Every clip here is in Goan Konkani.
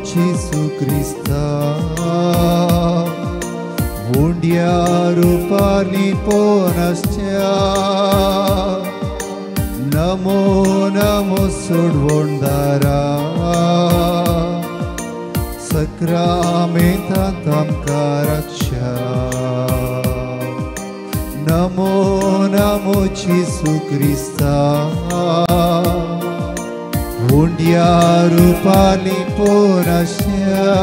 जेसू क्रिस्ता उंड्या रुपानी पोनासच्या नमो नमो सोडवणदारा सक्रामेंतांत आमकां रक्षा नमो नमो जेसू क्रिस्ता उंड्या रुपानी पोनासच्या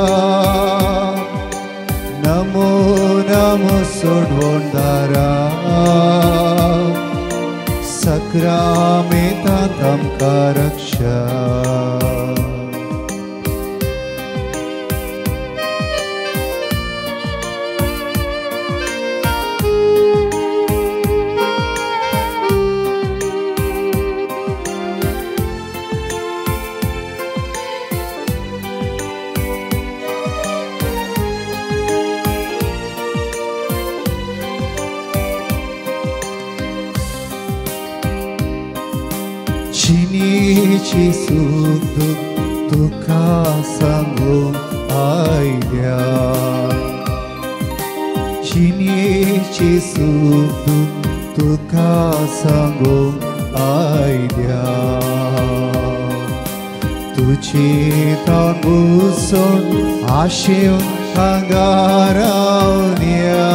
नमो नमो सोडवणदारा सक्रामेंतांत आमकां रक्षा. जिणेची सूख दुख तुका सांगूंक आयल्या जिणेची सूख दुख तुका सांगूंक आयल्या तुजी तांबूसण आशेवन हांगा रावल्या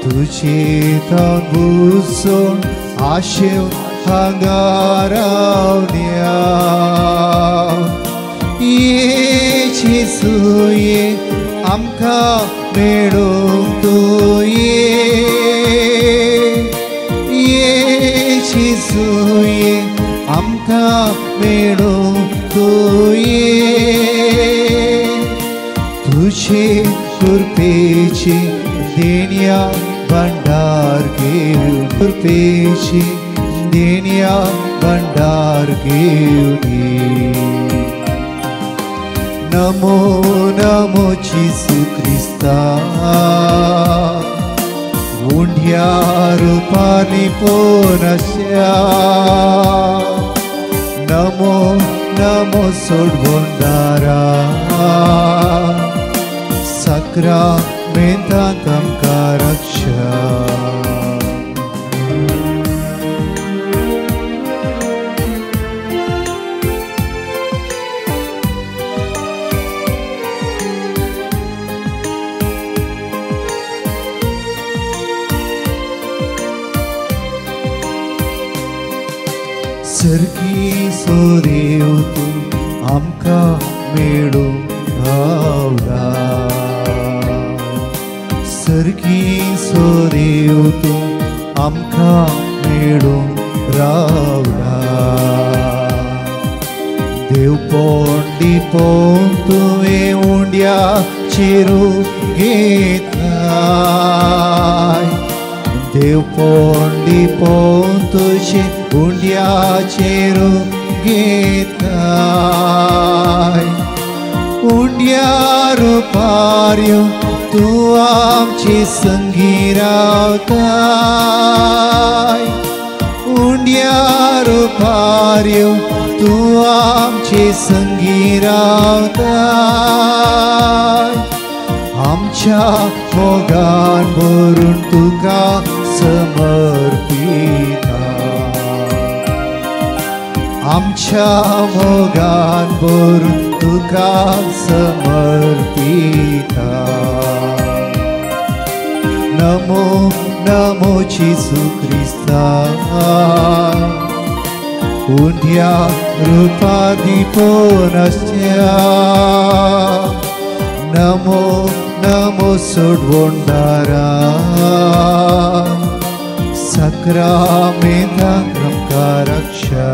तुजी तांबूसण आशेवन हांगा रावल्या ये जेसू ये आमकां मेळूंक तूं ये ये जेसू ये आमकां मेळूंक तूं ये तुजे कृपेची देण्या भंडार घेवन कृपेची देण्या भंडार घेवन ये. नमो नमो जेसू क्रिस्ता उंड्या रुपानी पोनासच्या नमो नमो सोडवणदारा सक्रामेंतांत आमकां रक्षा. सर्गी सोरेव तूं आमकां मेळूंक रावला सर्गी सोरेव तूं आमकां मेळूंक रावला देवपण दिपोवन तुवें उंड्या चिरू घेतलाय देवपण दिपोवन तुजें उंड्याचेर घेताय उंड्या रुपार तूं आमचे संगी रावताय उंड्या रुपार तूं आमचे संगी रावताय आमच्या मोगान भरून तुका समर्पिता आमच्या मोगान भरून तुका समर्पिता. नमो नमो जेसू क्रिस्ता उंड्या रुपानी पोनासच्या नमो नमो सोडवणदारा सक्रामेंतांत आमकां रक्षा.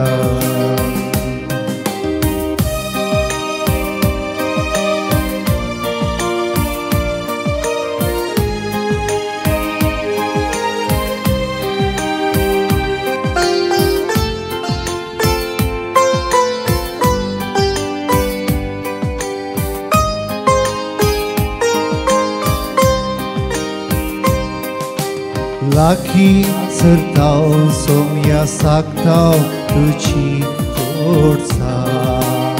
लाखी सरताव सोम्या सागताव तुजी गोडसाण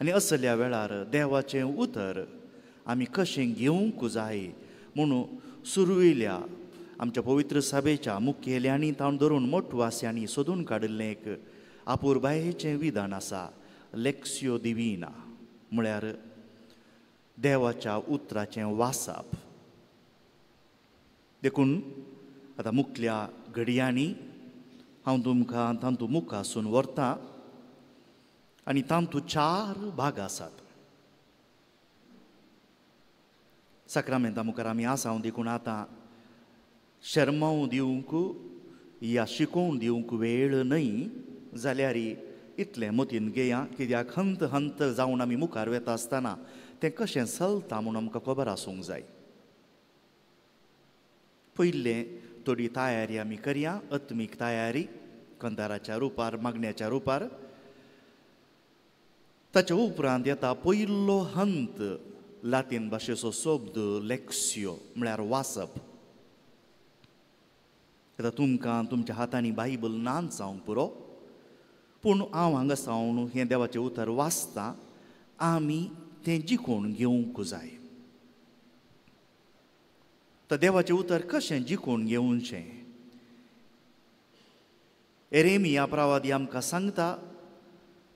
आनी असल्या वेळार देवाचें उतर आमी कशें घेवंक जाय म्हणून सुरवेल्या आमच्या पवित्र सभेच्या मुखेल्यांनी तावन धरून मोटवास्यांनी सोदून काडिल्लें एक आपुरबायेचें विधान आसा, लेक्सियो दिविना, म्हळ्यार देवाच्या उतराचें वाचप. देखून आतां मुखल्या घडयांनी हांव तुमकां तांतू मुखासून व्हरता आनी तांतू चार भाग आसात. साक्रामेंता मुखार आमी आसा देखून आतां शर्माव दिवंक या शिकोवन दिवंक वेळ न्हय, जाल्यार इतलें मतीन घेया कित्याक हंत हंत जावन आमी मुखार वता आसतना तें कशें चलता म्हूण आमकां खबर आसूंक जाय. पयलें थोडी तयारी आमी करया, आत्मीक तयारी कंदाराच्या रुपार, मागण्याच्या रुपार. ताच्या उपरांत येता पयलो हंत, लातीन भाशेचो शब्द लेक्सियो म्हळ्यार वाचप. आतां तुमकां तुमच्या हातांनी बायबल नाच जावंक पुरो, पूण हांव हांगा सावन हें देवाचें उतर वाचता, आमी तें जिखून घेवंक जाय. तर देवाचें उतर कशें जिखून घेवचें? एरेमिया प्रवादी आमकां सांगता,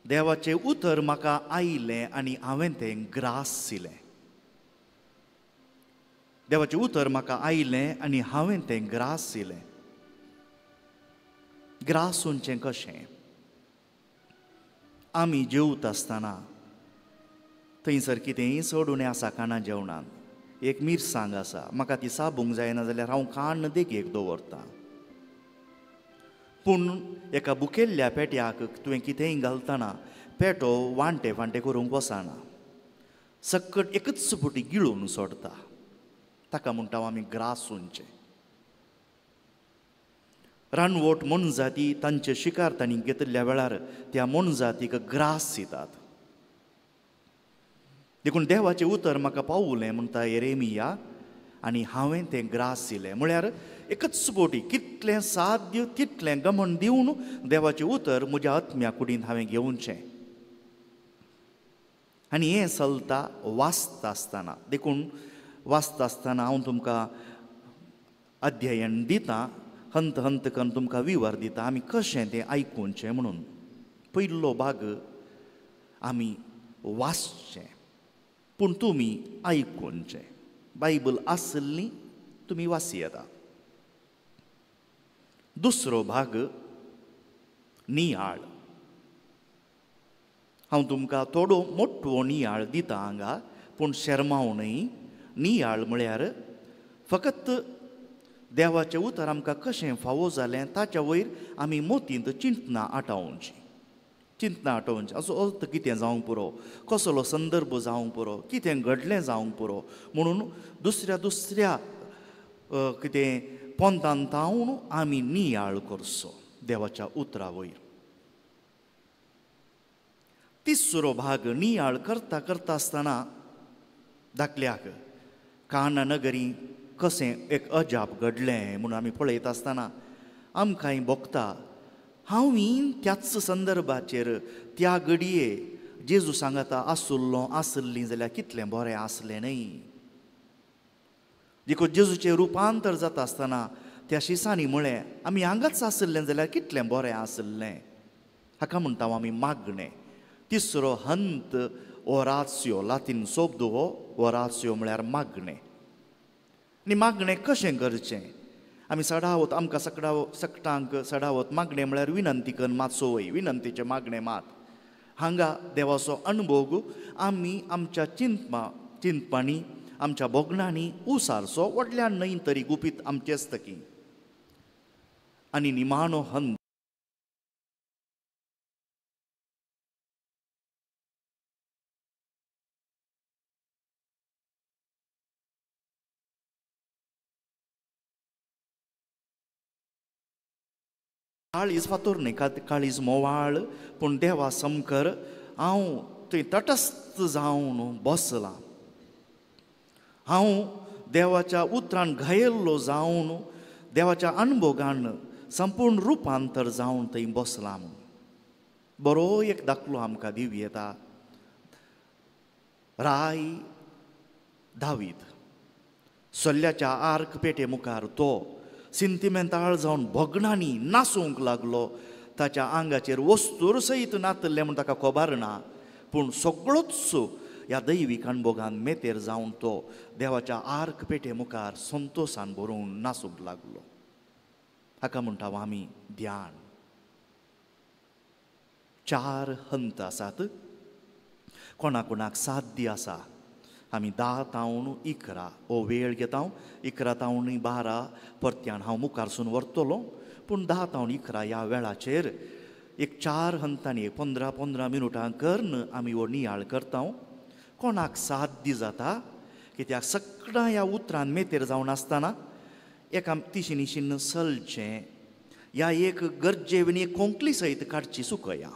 देवाचें उतर म्हाका आयलें आनी हांवें तें ग्रासिलें. देवाचें उतर म्हाका आयलें आनी हांवें तें ग्रासिलें. ग्रासूनचें कशें? आमी जेवता आसतना थंयसर कितेंय चड उणें आसा खाणा जेवणान, एक मिरसांग आसा, म्हाका ती साबूंक जायना जाल्यार हांव काण देगेक दवरतां. पूण एका बुकेल्ल्या पेट्याक तुवें कितेंय घालतना पेटो वांटे फांटे करूंक वचना, सकट एकच फुटी गिळून सोडता. ताका म्हणटा आमी ग्रासूनचें. रानवट मोनजाती तांचे शिकार तांणी घेतिल्ल्या वेळार त्या मोनजातीक ग्रास दितात. देखून देवाचें उतर म्हाका पावलें म्हणटा एरेमिया आनी हांवें तें ग्रास दिलें. म्हळ्यार एकच बोटी कितलें साध्य तितलें गमन दिवन देवाचें उतर म्हज्या आत्म्या कुडींत हांवें घेवचें. आनी हें चलता वाचता आसतना. देखून वाचता आसतना हांव तुमकां अध्ययन दिता, हंत हंत करून तुमकां विवर दिता आमी कशें तें आयकुचें म्हणून. पयलो भाग आमी वाचचें, पूण तुमी आयकुचें. बायबल आसली तुमी वाचयता. दुसरो भाग नियाळ. हांव तुमकां थोडो मोटवो नियाळ दिता हांगा, पूण शर्माव न्हय. नियाळ म्हळ्यार फकत देवाचें उतर आमकां कशें फावो जालें ताच्या वयर आमी मोतींत चिंतना आटावची. चिंतना आटोवचें असो अर्थ कितें जावंक पुरो, कसलो संदर्भ जावंक पुरो, कितें घडलें जावंक पुरो म्हणून दुसऱ्या दुसऱ्या कितें पोंतान तावन आमी नियाळ करचो देवाच्या उतरा वयर. तिसरो भाग नियाळ करता करता आसतना धाकल्याक काना नगरी कशें एक अजाप घडलें म्हणून आमी पळयता आसतना आमकांय भोगता हांवूय त्याच संदर्भाचेर त्या घडये जेजू सांगता आसुल्लो आसल्ली जाल्यार कितलें बरें आसलें न्हय. देखून जेजूचें रुपांतर जाता आसतना त्या शिसांनी म्हळें आमी हांगाच आसल्लें जाल्यार कितलें बरें आसल्लें. हाका म्हणटा आमी मागणें. तिसरो हंत ओरासियो, लातीन शब्द हो ओरासियो म्हळ्यार मागणें. आनी मागणें कशें करचें? आमी सडावत आमकां सकटांक सडावत मागणें म्हळ्यार विनंती करून मातसो वय, विनंतीचें मागणें मात. हांगा देवाचो अणभोग आमी आमच्या चिंतपांनी आमच्या भोगणांनी उसारचो, व्हडल्यान न्हय तरी गुपीत आमचेच तकी. आनी निमाणो हंत काळीज फातोर न्हय, काळीज मोवाळ, पूण देवा समकर हांव थंय तटस्थ जावन बसलां. हांव देवाच्या उतरान घायल्लो जावन देवाच्या अणभोगान संपूर्ण रुपांतर जावन थंय बसलां. बरो एक दाखलो आमकां दिवं येता. राय दावीद सल्ल्याच्या आर्क पेटे मुखार तो सिंतिमेंताळ जावन भोगणांनी नासूंक लागलो. ताच्या आंगाचेर वस्तूर सयत नातल्लें म्हूण ताका खबर ना, पूण सगळोच ह्या दैवीक अणभोगान मेतेर जावन तो देवाच्या आर्क पेटे मुखार संतोशान भरून नासूंक लागलो. हाका म्हणटा आमी ध्यान. चार हंत आसात, कोणा कोणाक साध्य आसा. आमी 10 तावन 11 हो वेळ घेता, 11 तावन 12 परत्यान हांव मुखारसून व्हरतलो, पूण 10 तावन 11 ह्या वेळाचेर एक 4 हंतांनी 15-15 मिनुटां करून आमी हो नियाळ करता. कोणाक साध्य जाता कित्याक सगळ्या ह्या उतरान मेतेर जावन आसतना एका तिशीन सलचें ह्या एक गरजे एक कोंकली सयत काडची सुकया,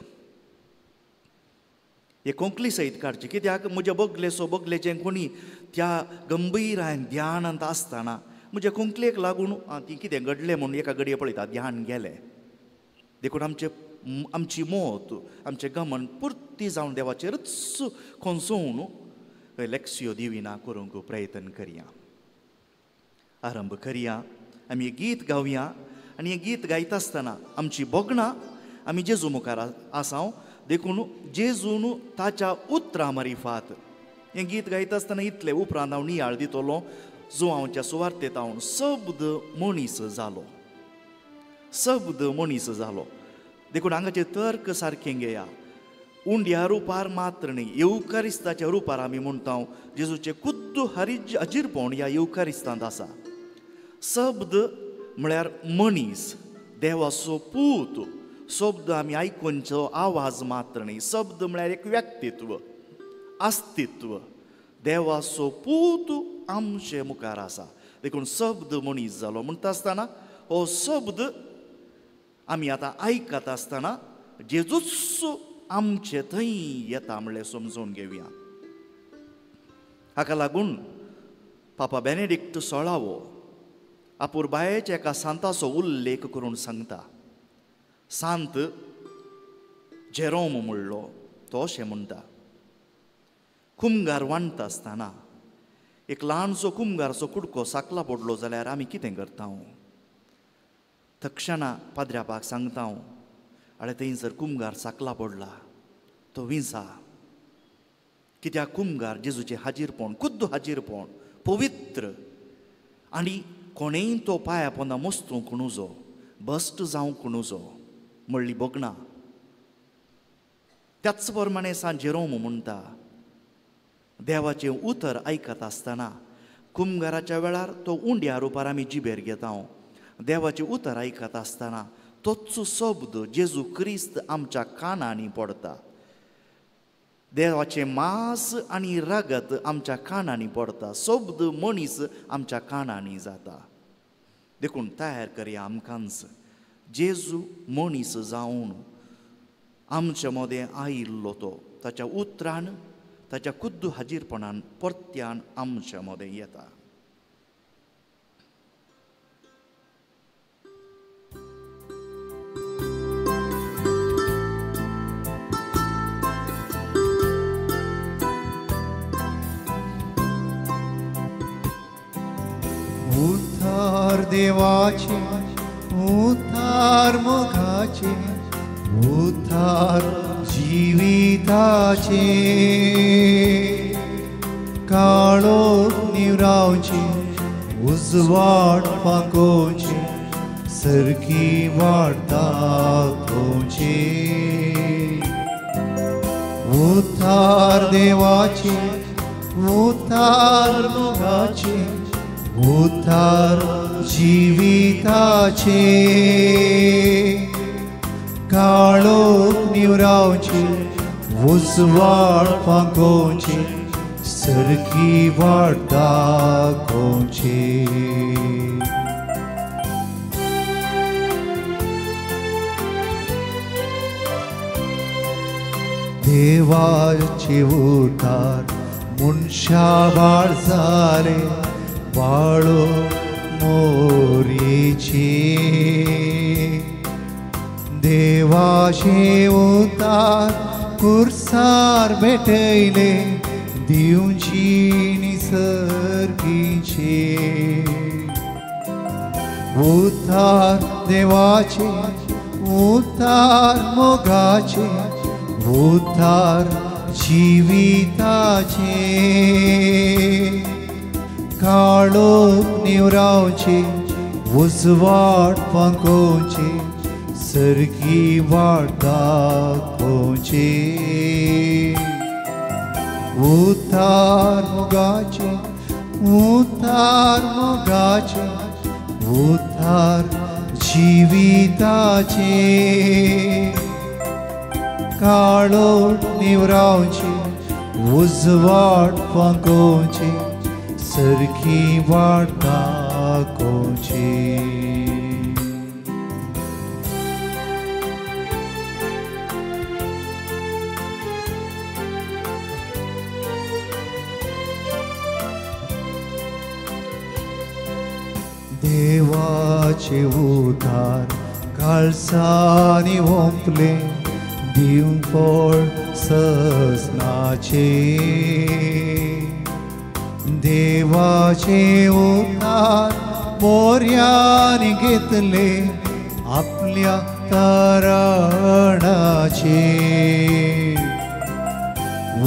एक कोंकली सयत काडची. कित्याक म्हज्या बगलेसो बगलेचें कोणी त्या गंभीरायन ध्यानांत आसतना म्हज्या कोंकलेक लागून ती कितें घडलें म्हूण एका घडये पळयता ध्यान गेलें. देखून आमचें आमची मोत आमचें गमन पुर्ती जावन देवाचेरच कोसोवन लेक्सियो दिविना करूंक प्रयत्न करया. आरंभ करया, आमी गीत गावया आनी हें गीत गायता आसतना आमची भोगणां आमी जेजू मुखार आसाव, देखून जेजून ताच्या उतरां मारिफात हें गीत गायता आसतना इतलें उपरांत हांव नियाळ दितलो. जुवांवच्या सुवार्तेत हांव शब्द मनीस जालो, शब्द मनीस जालो. देखून हांगाचे तर्क सारकें घेया. उंड्या रुपार मात्र न्ही, येवकारिस्ताच्या रुपार आमी म्हणटा जेजूचें खुद्द हजिरपण ह्या येवकारिस्तांत आसा. शब्द म्हळ्यार मनीस, देवाचो पूत. शब्द आमी आयकुनचो आवाज मात्र न्ही, शब्द म्हळ्यार एक व्यक्तित्व, अस्तित्व. देवाचो पूत आमचे मुखार आसा, देखून शब्द मनीस जालो म्हणटा आसतना हो शब्द आमी आतां आयकता आसतना जेजूच आमचे थंय येता म्हणलें समजून घेवया. हाका लागून पापा बेनेडिक्ट 16वो अपुरबायेच्या एका सांताचो उल्लेख करून सांगता. सांत जेरोम म्हणलो तो अशें म्हणटा, कुमगार वांटता आसतना एक ल्हानसो कुमगारचो कुडको साकला पडलो जाल्यार आमी कितें करता? तक्षणा पाद्र्यापाक सांगता, आळे थंयसर कुमगार साकला पडला तो विंसा. कित्याक कुमगार जेजूचें हाजीरपण, खुद्द हाजीरपण पवित्र, आनी कोणेय तो पांया पोंदा मस्तूंक नुजो, भश्ट जावंक नुजो म्हणली भोगणां. त्याच प्रमाणे सांत जेरोम म्हणटा, देवाचें उतर आयकता आसतना कुमगाराच्या वेळार तो उंड्या रुपार आमी जिबेर घेता. देवाचें उतर आयकता आसतना तोच शब्द जेजू क्रिस्त आमच्या कानांनी पडता. देवाचें मांस आनी रगत आमच्या कानांनी पडता. शब्द मनीस आमच्या कानांनी जाता. देखून तयार करया आमकांच जेजू मनीस जावन आमच्या मदें आयिल्लो तो ताच्या उतरान, ताच्या खुद्द हाजीरपणान परत्यान आमच्या मदें येता. उतार देवाचे, उतार मोगाचे, उतार जिविताचे, काळो निवरावचे, उजवाड पाकोवचे, सरकी वाट दाखोवचे. उतार देवाचे, उतार मोगाचे, उतार जिविताचे, काळो निवरावचे, उजवाड पाकोवचे, सरकी वाट दाखोवचे. देवाचे उतार मनशा बाळ जाले, बाळो मोरीची. देवाचे उतार कुर्सार भेटयले, दिवची निसर्गीचे। उतार देवाचे उतार मोगाचे उतार जिविताचे। काळोख निवरावचे उजवाड फांकोवचे सरकी वाट दाखोवचे। उतार मोगाचे उतार मोगाचे उतार जिविताचे। काळोख निवरावचे उजवाड फांकोवचे सरकी वाट दाखोवचे। देवाचे उतार काळसांनी ओंपले दिवपळ ससनाचे। देवाचे उतार मोर्यानी घेतले आपल्या तरणाचे।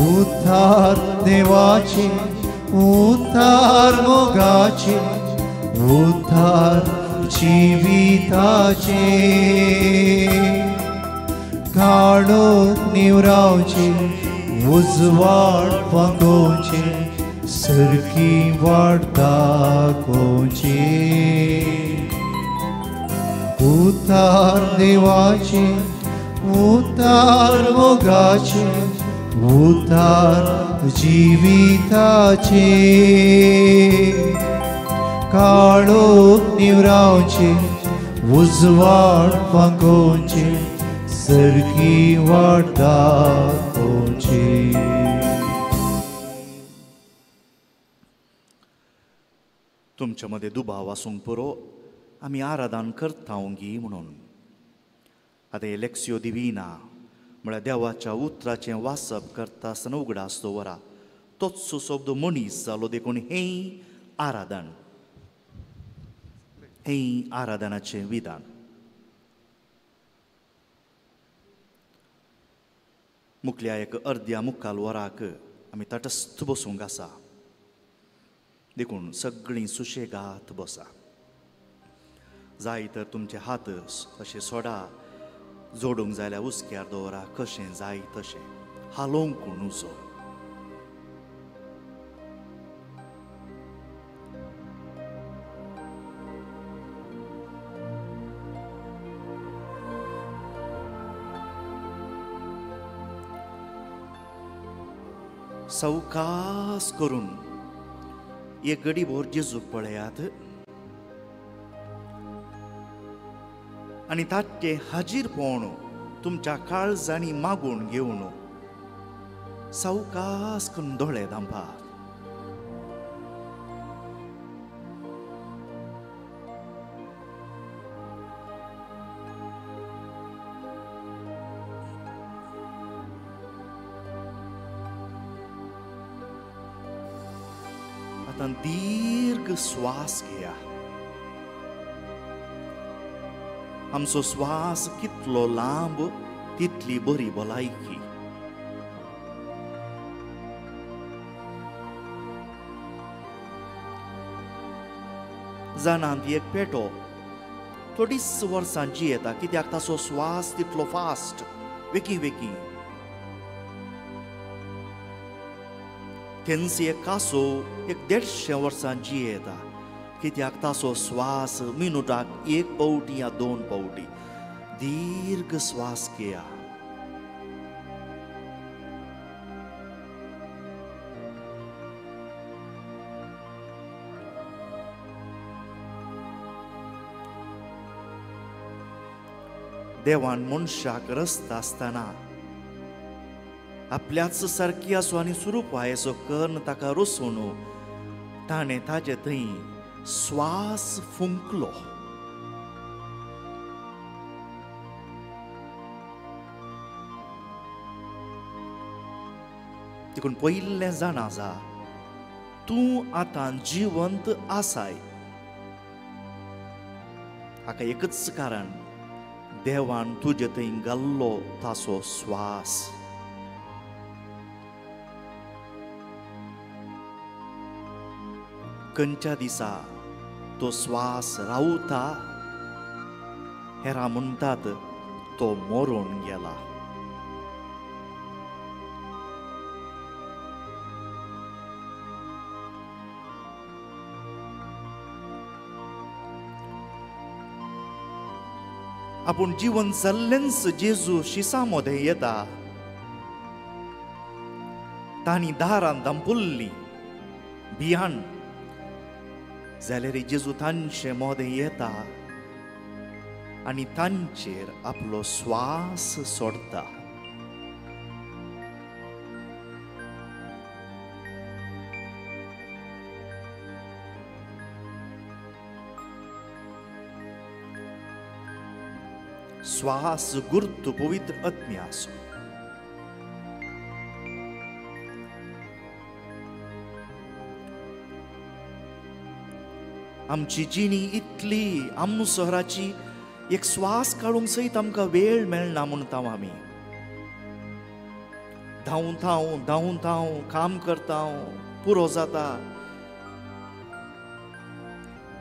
उतार देवाचे उतार मोगाचे उतार जिविताचे। काळोख निवरावचे उजवाड फांकोवचे सरकी वाट दाखोवचे। उतार देवाचे उतार मोगाचे उतार जिविताचे। काळोख निवरावचे उजवाड फांकोवचे सरकी वाट दाखोवचे। तुमच्या मदें दुबाव आसूंक पुरो आमी आराधन करता गी म्हणून। आतां लेक्सियो दिविना म्हळ्यार देवाच्या उतराचें वाचप करता आसतना उगडास दवरा तोच शब्द मनीस जालो देखून हें आराधन, हें आराधनाचें विधान। मुखल्या एक अर्द्या मुखाल वराक आमी तटस्थ बसूंक आसा देखून सगळीं सुशेगात बसा। जाय तर तुमचे हात अशे सोडा, जोडूंक जाल्यार हुस्क्यार दवरा, कशें जाय तशें हालोवंक नुजो। सवकास करून एक गडी भोर जेजूक पळयात आनी ताचे हाजीर पळोवन तुमच्या काळजांनी मागून घेवन सावकास करून दोळे धांपात। आतां दीर्घ श्वास घेया। आमचो श्वास कितलो लांब तितली बरी भलायकी। जाणांत एक पेटो थोडीच वर्सां जियेता कित्याक ताचो श्वास तितलो फास्ट, वेगी वेगी। तेंच एक कासो एक 150 वर्सां जियेता कित्याक ताचो श्वास मिनुटाक एक पावटी या 2 पावटी। दीर्घ श्वास घेया। देवान मनशाक रस्ता आसतना आपल्याच सारकी आसो आनी सुरूपायेचो कर्ण ताका रोसून ताणें ताजे थंय श्वास फुंकलो। देखून पयलें जाणा जा, तूं आतां जिवंत आसाय. हाका एकच कारण, देवान तुजे थंय घाल्लो ताचो स्वास. खंयच्या दिसा तो स्वास रावता, हेरां म्हणटात तो मरून गेला. आपूण जिवन जाल्लेंच जेजू शिसा मदें येता. तांणी दारां धांपुल्लीं भियान, जाल्यार जेजू तांचे मदें येता आनी तांचेर आपलो स्वास सोडटा. स्वास गुर्तू पवित्र आत्म्याचो. आमची जिणी इतली आमसोराची, एक स्वास काडूंक सयत आमकां वेळ मेळना म्हणटा आमी. धांवता धांवता काम करता, पुरो जाता,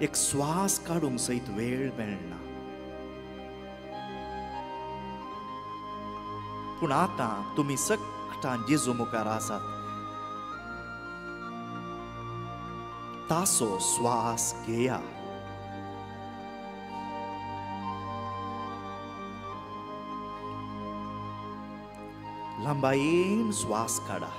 एक स्वास काडूंक सयत वेळ मेळना. पूण आतां तुमी सगटां जेजू मुखार आसात, ताचो स्वास घेया. लांबायेन स्वास काडा.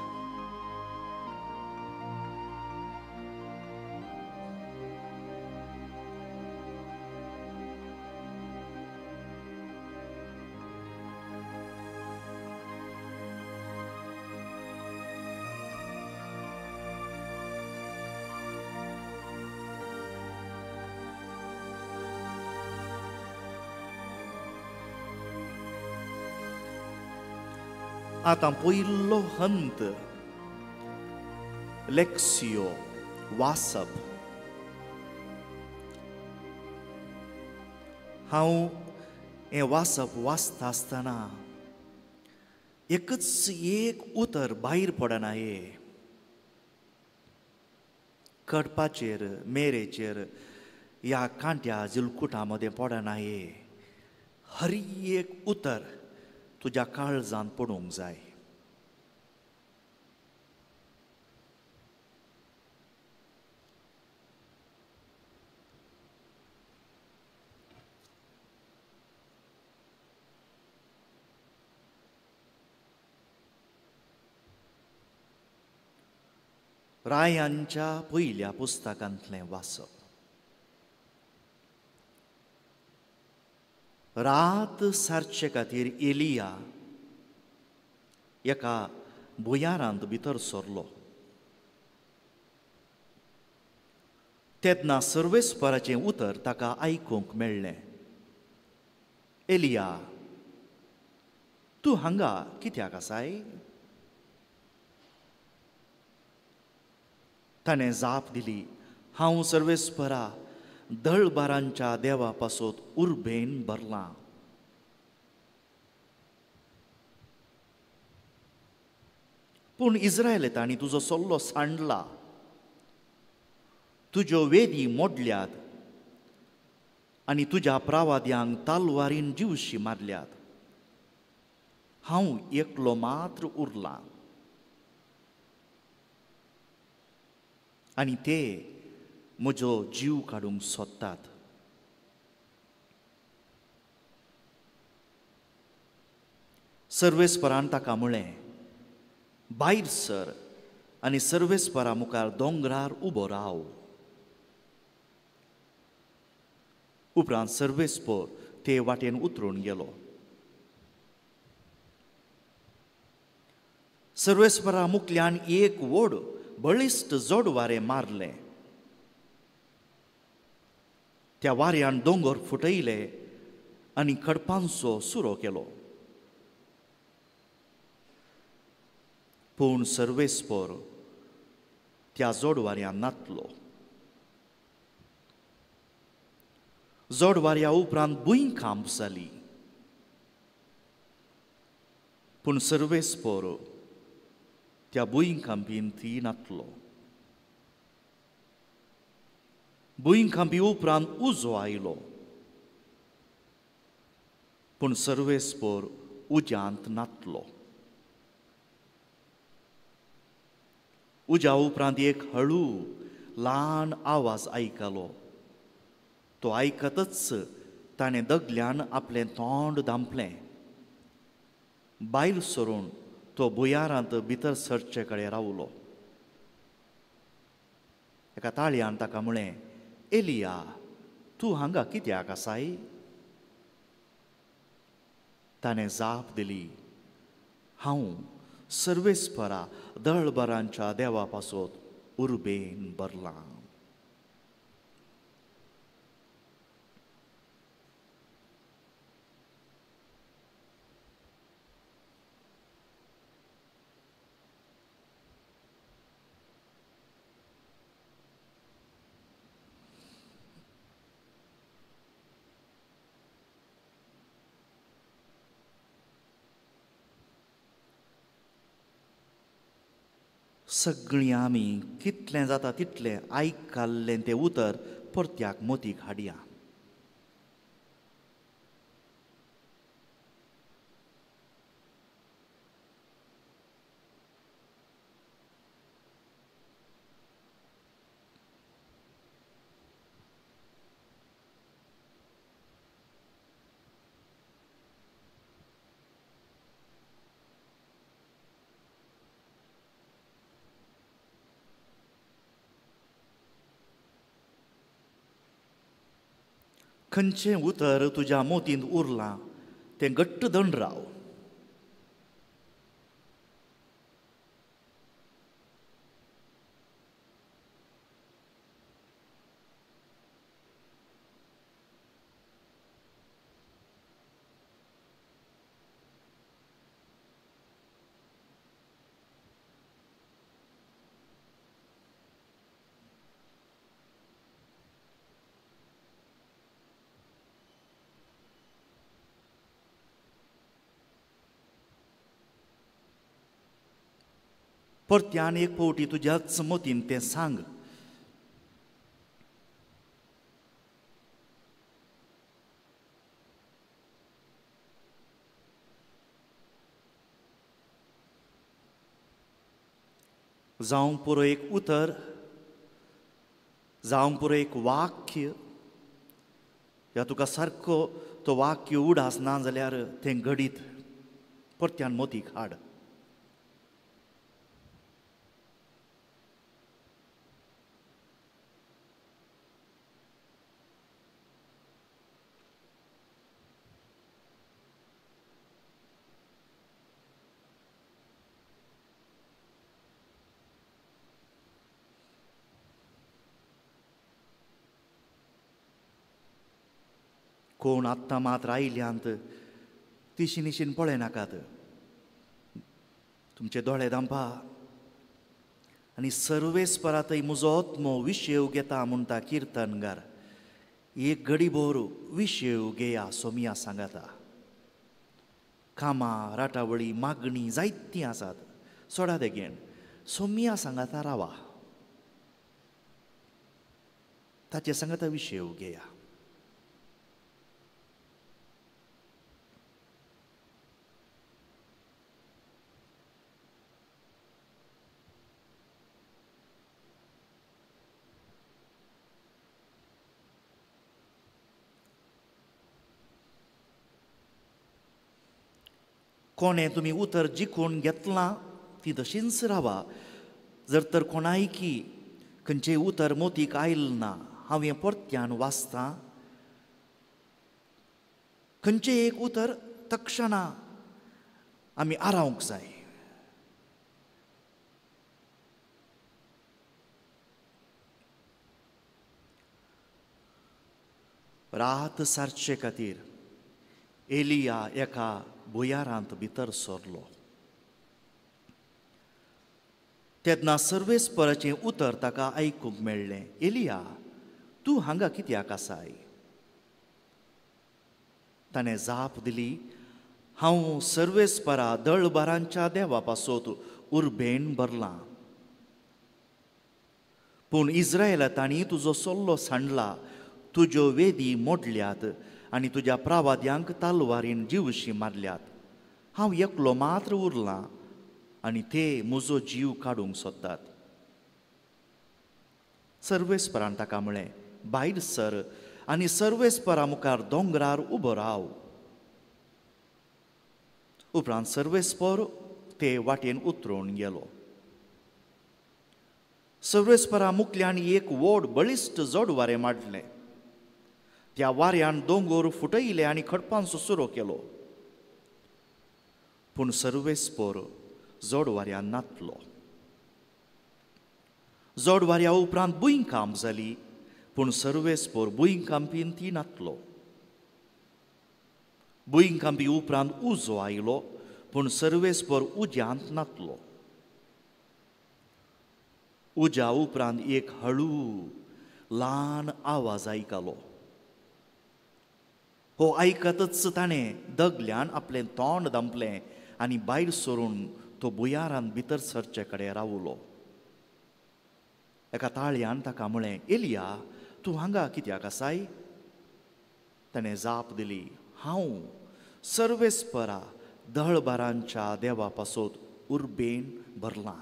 आतां पयलो हंत लेक्सियो वाचप. हांव हें वाचप वाचता आसतना एकच एक उतर भायर पडना. हे कडपाचेर मेरेचेर ह्या कांट्या जिलकुटा मदें पडना. हे हर एक उतर तुज्या काळजान पडूंक जाय. रायांच्या पयल्या पुस्तकांतलें वाचप. रात सारचे खातीर एलिया एका भुंयारांत भितर सरलो. तेन्ना सर्वेस्पराचें उतर ताका आयकूंक मेळ्ळें, एलिया तूं हांगा कित्याक आसाय? ताणें जाप दिली, हांव सर्वेस्परा दळबारांच्या देवा पासत उर्बेन भरलां. पूण इस्रायल तांणी तुजो सल्लो सांडला, तुज्यो वेदी मोडल्यात आनी तुज्या प्रावाद्यांक तालवारीन जिवशी मारल्यात. हांव एकलो मात्र उरलां आनी ते म्हजो जीव काडूंक सोदतात. सर्वेस्परान ताका म्हळें, भायर सर आनी सर्वेस्परा मुखार दोंगरार उबो राव. उपरांत सर्वेस्पर ते वाटेन उतरून गेलो. सर्वेस्परा मुखल्यान एक व्हड बळिश्ट जोडवारें मारलें. त्या वाऱ्यान दोंगर फुटयले आनी खडपांचो सुरो केलो. पूण सर्वेस्पोर त्या जोडवाऱ्यान नातलो. जोडवाऱ्या उपरांत भुंयकांप जाली, पूण सर्वेस्पोर त्या भुंयकांपीन ती नातलो. भुंयकांपी उपरांत उजो आयलो, पूण सर्वेस्पोर उज्यांत नातलो. उज्या उपरांत एक हळू ल्हान आवाज आयकलो. तो आयकतच ताणें दगल्यान आपलें तोंड धांपलें. बायल सरून तो भुंयारांत भितर सरचे कडेन रावलो. एका ताळयान ताका म्हळें, एलिया, तूं हांगा कित्याक आसाय? ताणें जाप दिली, हांव सर्वेस्परा दळबरांच्या देवा पासत उर्बेन भरलां. सगळीं आमी कितलें जाता तितलें आयकल्लें तें उतर परत्याक मोतीक हाडया. खंयचें उतर तुज्या मोतींत उरलां तें घट्ट दंड राव. परत्यान एक फावटी तुज्याच मतीन तें सांग. जावं पुरो एक उतर, जावं पुरो एक वाक्य, या तुका सारको तो वाक्य उडास ना जाल्यार तें घडीत परत्यान मोतीक हाड. कोण आत्तां मात आयल्यांत तिशी निशीन पळयनाकात, तुमचे दोळे दांपा आनी सर्वेस्परातय म्हजो आत्मो विशेव घेता म्हणटा किर्तनगार. एक घडी भोर विशेव घेया सोमिया सांगाता. कामां राटावळी मागणी जायतीं आसात, सोडा देगेन सोमिया सांगाता रावा, ताचे सांगाता विशेव घेया. कोणें तुमी उतर जिखून घेतलां ती तशींच रावा. जर तर कोणायकी खंयचें उतर मोतीक आयल ना, हांव हें परत्यान वाचतां, खंयचें एक उतर तक्षणा आमी आरावंक जाय. रात सारचे खातीर एलिया एका भुंयारांत भितर सरलो. तेन्ना सर्वेस्पराचें उतर ताका आयकूंक मेळ्ळें, एलिया, तूं हांगा कित्याक आसाय? ताणें जाप दिली, हांव सर्वेस्परा दळबारांच्या देवा पासत उर्बेन भरलां. पूण इस्रायला तांणी तुजो सल्लो सांडला, तुज्यो वेदी मोडल्यात आनी तुज्या प्रावाद्यांक तालवारीन जिवशी मारल्यात. हांव एकलो मात्र उरलां आनी ते म्हजो जीव काडूंक सोदतात. सर्वेस्परान ताका म्हळें, भायर सर आनी सर्वेस्परा मुखार दोंगरार उबो राव. उपरांत सर्वेस्पर ते वाटेन उतरून गेलो. सर्वेस्परा मुखल्यान एक व्हड बळिश्ट जोड वारें माडलें. त्या वाऱ्यान दोंगर फुटयले आनी खडपांचो सुरो केलो. पूण सर्वेस्पर जोड वाऱ्यान नातलो. जोड वाऱ्या उपरांत भुंयकांप जाली, पूण सर्वेस्पर भुंयकांपीन ती नातलो. भुंयकांपी उपरांत उजो आयलो, पूण सर्वेस्पर उज्यांत नातलो. उज्या उपरांत एक हळू ल्हान आवाज आयकलो. हो आयकतच ताणें दगल्यान आपलें तोंड दामलें आनी भायर सरून तो भुंयारान भितर सरचे कडेन रावलो. एका ताळयान ताका म्हळें, एलिया, तूं हांगा कित्याक आसाय? ताणें जाप दिली, हांव सर्वेस्परा दळबारांच्या देवा पासत उर्बेन भरलां.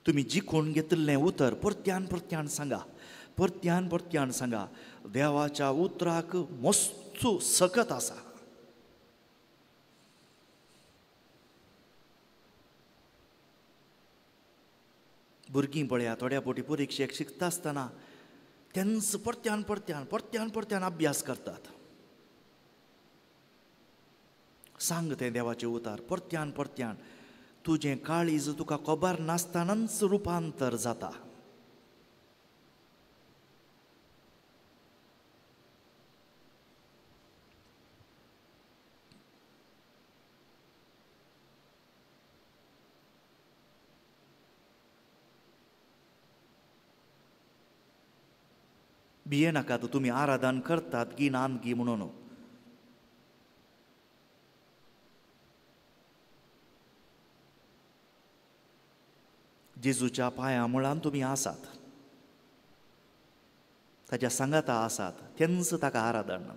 तुमी जिखून घेतिल्लें उतर परत्यान परत्यान सांगा, परत्यान परत्यान सांगा. देवाच्या उतराक मस्तू सकत आसा. भुरगीं पळया, थोड्या फावटी परिक्षेक शिकता आसतना तेंच परत्यान परत्यान परत्यान परत्यान अभ्यास करतात. सांग तें देवाचें उतर परत्यान परत्यान. तुजें काळीज तुका खबर नासतनाच रुपांतर जाता. भियेनाकात, तुमी आराधन करतात गी नान गी म्हणून. जेजूच्या पांया मुळान तुमी आसात, ताच्या सांगाता आसात, तेंच ताका आराधन.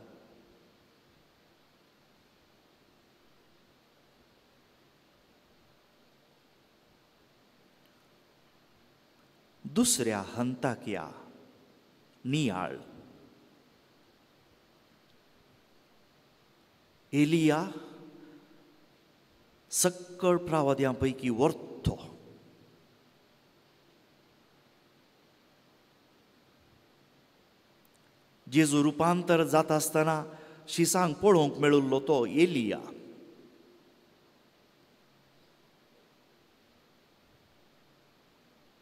दुसऱ्या हंताक या नियाळ. एलिया सक्कळ प्रावाद्यां पैकी वर्थो. जेजू रुपांतर जाता आसतना शिसांक पळोवंक मेळिल्लो तो एलिया.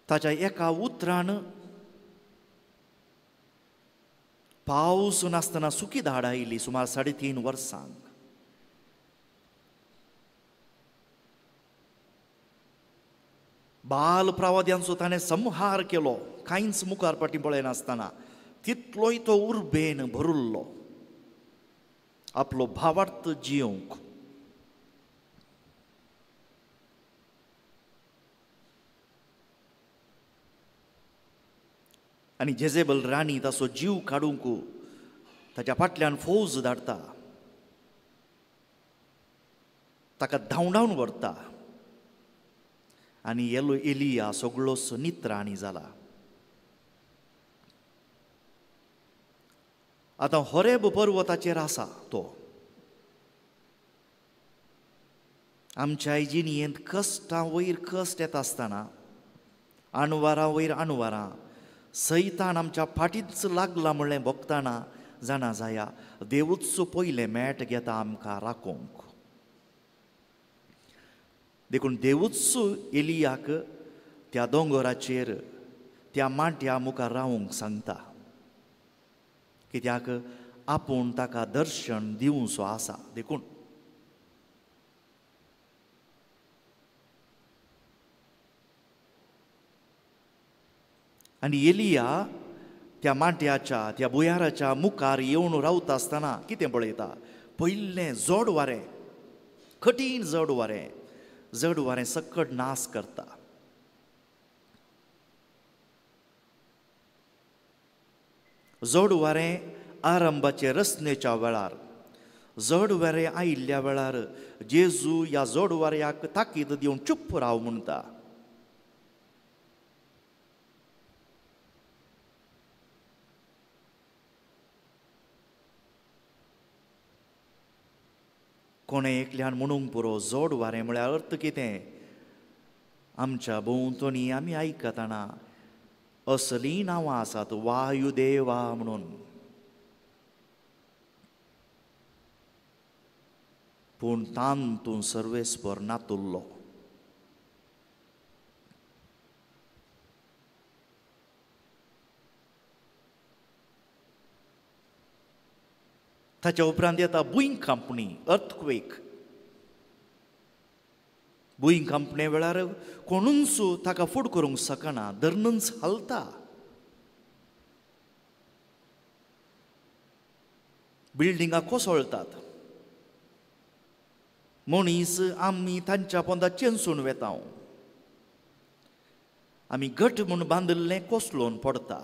ताच्या एका उतरान पावस नासतना सुकी धाड आयली सुमार 3.5 वर्सांक. बाल प्रावाद्यांचो ताणें संहार केलो, कांयच मुखार फाटीं पळयनासतना. तितलोय तो उर्बेन भरुल्लो आपलो भावार्थ जियोंक. आनी जेजेबल राणी ताचो जीव काडूंक ताच्या फाटल्यान फौज धाडटा, ताका धांवडावन व्हरता आनी एलिया सगळोच नित्राणी जाला. आतां होरेब पर्वताचेर आसा तो. आमच्या जिणयेंत कश्टां वयर कश्ट येता आसतना, आणवारां वयर आणवारां, सैतान आमच्या फाटीच लागला म्हणलें भोगतना जाणा जाया, देवूच पयलें मेट घेता आमकां राखूंक. देखून देवूच एलियाक त्या दोंगराचेर त्या माट्या मुखार रावूंक सांगता, कित्याक आपूण ताका दर्शन दिवचो आसा. देखून आनी एलिया त्या माट्याच्या त्या भुंयाराच्या मुखार येवन रावता आसतना कितें पळयता? पयलें जड वारें, कठीण जड वारें, जड वारें सकट नाश करता. जड वारें आरंभाचे रचनेच्या वेळार, जड वारें आयिल्ल्या वेळार जेजू ह्या जड वाऱ्याक ताकीद दिवन चुप राव म्हणटा. कोणें एकल्यान म्हणूंक पुरो जड वारें म्हळ्यार अर्थ कितें? आमच्या भोंवतणी आमी आयकतना असलीं नांवां आसात, वायुदेवा म्हणून. पूण तातूंत सर्वेस्पर नातुल्लो. ताच्या उपरांत येता भूंयकांपणी, अर्थक्वेक. भूंयकांपणे वेळार कोणूच ताका फुड करूंक शकना, धरणूच हालता. बिल्डिंगां कोसळटात, मनीस आमी तांच्या पोंदा चेंचून वेता, आमी घट म्हूण बांदिल्लें कोसळून पडटा.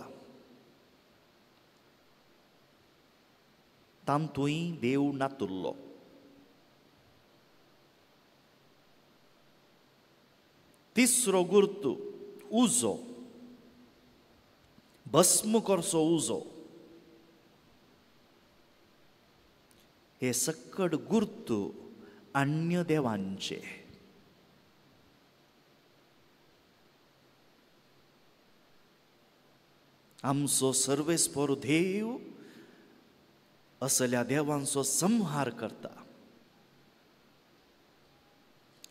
तातूंय देव नातुल्लो. तिसरो गुर्त उजो, भस्म करचो उजो. हे सकट गुर्त अन्य देवांचे. आमचो सर्वेस्पर देव असल्या देवांचो संहार करता.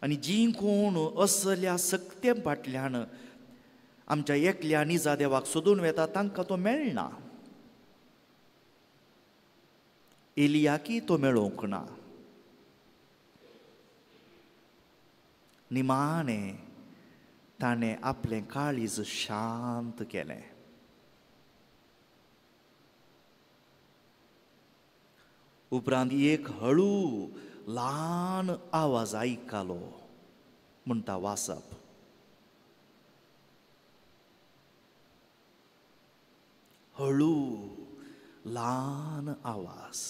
आनी जी कोण असल्या सक्ते फाटल्यान आमच्या एकल्या निजा देवाक सोदून वेता तांकां तो मेळना. एलियाकी तो मेळोवंक ना. निमाणें ताणें आपलें काळीज शांत केलें. उपरांत एक हळू ल्हान आवाज आयकलो म्हणटा वाचप. हळू ल्हान आवाज.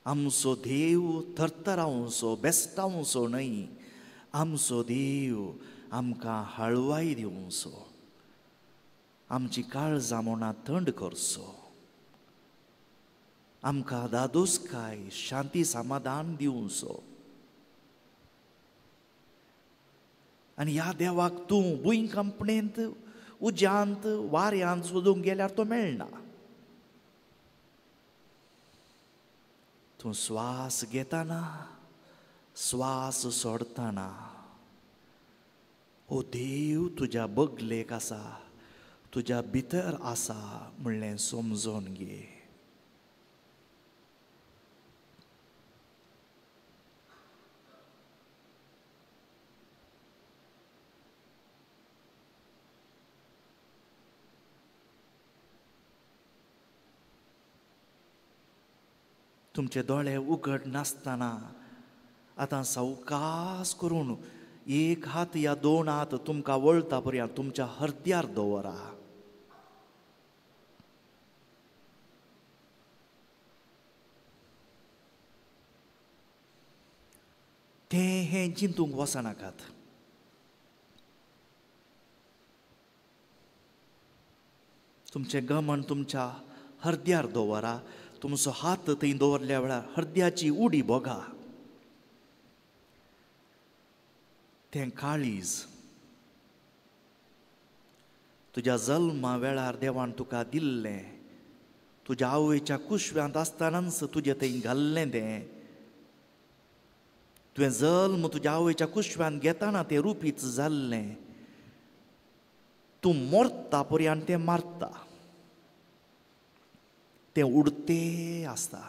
आमचो देव थरथरावचो बेस्टावचो न्हय, आमचो देव आमकां हळवाय दिवचो, आमची काळजां मनां थंड करचो, आमकां दादोसकाय शांती समाधान दिवचो. आनी ह्या देवाक तूं भूंयकांपणेंत उज्यांत वाऱ्यांत सोदूंक गेल्यार तो मेळना. तूं श्वास घेतना श्वास सोडतना हो देव तुज्या बगलेक आसा, तुज्या भितर आसा म्हणलें समजून घे. तुमचे दोळे उगड नासतना आतां सावकास करून एक हात या दोन हात तुमकां वळता पर्यंत तुमच्या हरद्यार दवरा. तें हें चिंतूंक वचनाकात. तुमचें गमन तुमच्या हरद्यार दवरा. तुमचो हात थंय दवरल्या वेळार हरद्याची उडी भोगा. तें काळीज तुज्या जल्मा वेळार देवान तुका दिल्लें, तुज्या आवयच्या कुशव्यांत आसतनाच तुजें थंय घाल्लें तें तुवें जल्म तुज्या आवयच्या कुशव्यान घेतना तें रुपीच जाल्लें. तूं मरता पर्यंत तें मारता, तें उडते आसता.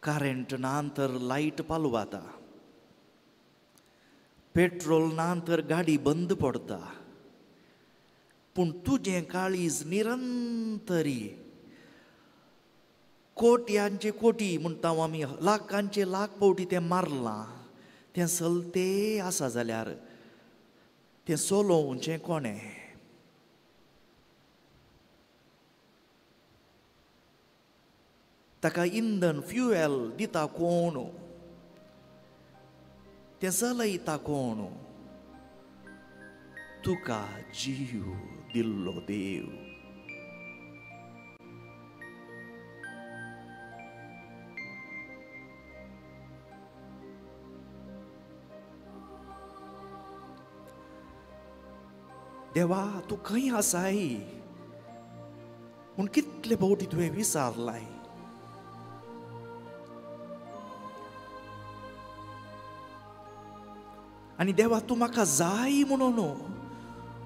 करंट ना तर लायट पालवाता, पेट्रोल ना तर गाडी बंद पडता, पूण तुजें काळीज निरंतरी कोट्यांचे कोटी म्हणटा आमी, लाखांचे लाख पावटी तें मारलां, तें चलते आसा जाल्यार तें चलोवचें कोणें? ताका इंधन फ्युएल दिता कोण? तें चलयता कोण? तुका जीव दिल्लो देव. देवा तूं खंय आसाय म्हूण कितले फावटी तुवें विचारलाय. आनी देवा तूं म्हाका जाय म्हणून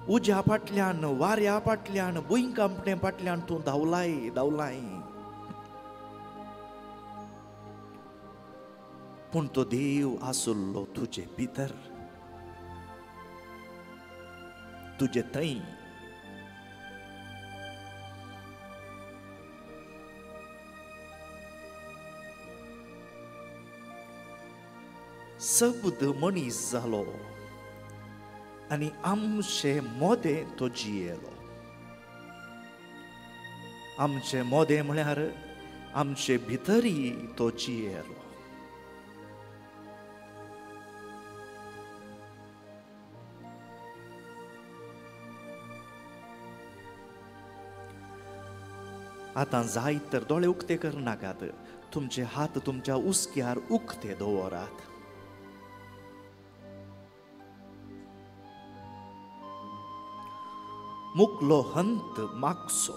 उज्या फाटल्यान, वाऱ्या फाटल्यान, भुंयकांपणे फाटल्यान तूं धांवलाय धांवलाय, पूण तो देव आसलो तुजे भितर, तुजे थंय. शब्द मनीस जालो आनी आमचे मोदें तो जियेलो. आमचे मोदें म्हळ्यार आमचे भितरी तो जियेलो. आतां जाय तर दोळे उक्ते करनाकात, तुमचे हात तुमच्या उस्क्यार उक्ते दवरात. मुकलो हंत मागचो,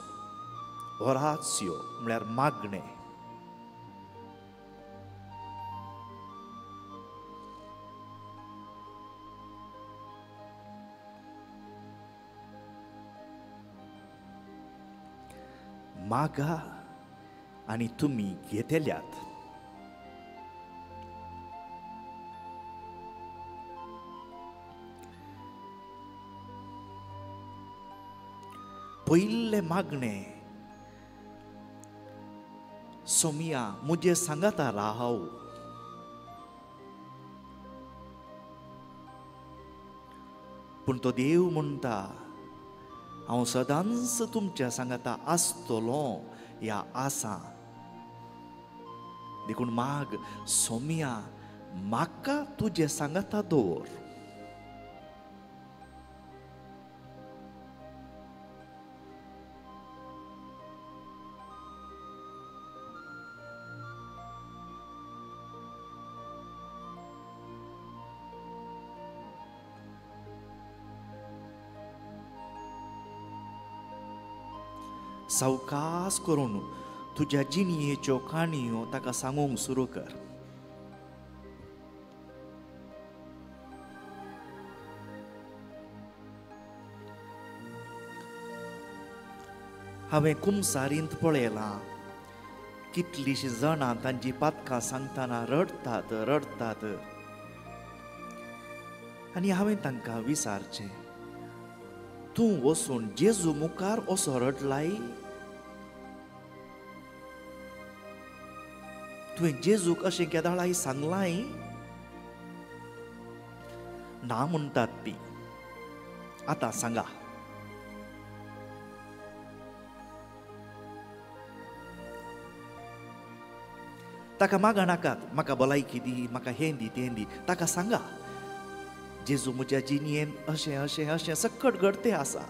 ओरासियो म्हळ्यार मागणें. मागा आनी तुमी घेतल्यात. पयिल्लें मागणें, सोमिया मुजे सांगाता राव, पूण तो देव म्हणटा हांव सदांच तुमच्या सांगाता आसतलो या आसा. देखून माग, सोमिया म्हाका तुजे सांगाता दवर. सावकास करून तुज्या जिणयेच्यो काणयो ताका सांगूंक सुरू कर. हांवें कुमसारींत पळयलां कितलींशीं जाणां तांची पातकां सांगतना रडटात रडटात, आनी हांवें तांकां विचारचें, तूं वचून जेजू मुखार असो रडलाय? तुवें जेजूक अशें केदाळाय सांगलाय? ना म्हणटात ती. आतां सांगा, ताका मागा नाकात, म्हाका भलायकी दी, म्हाका हें दी तें दी. ताका सांगा, जेजू म्हज्या जिणयेन अशें अशें अशें सकट घडते आसा.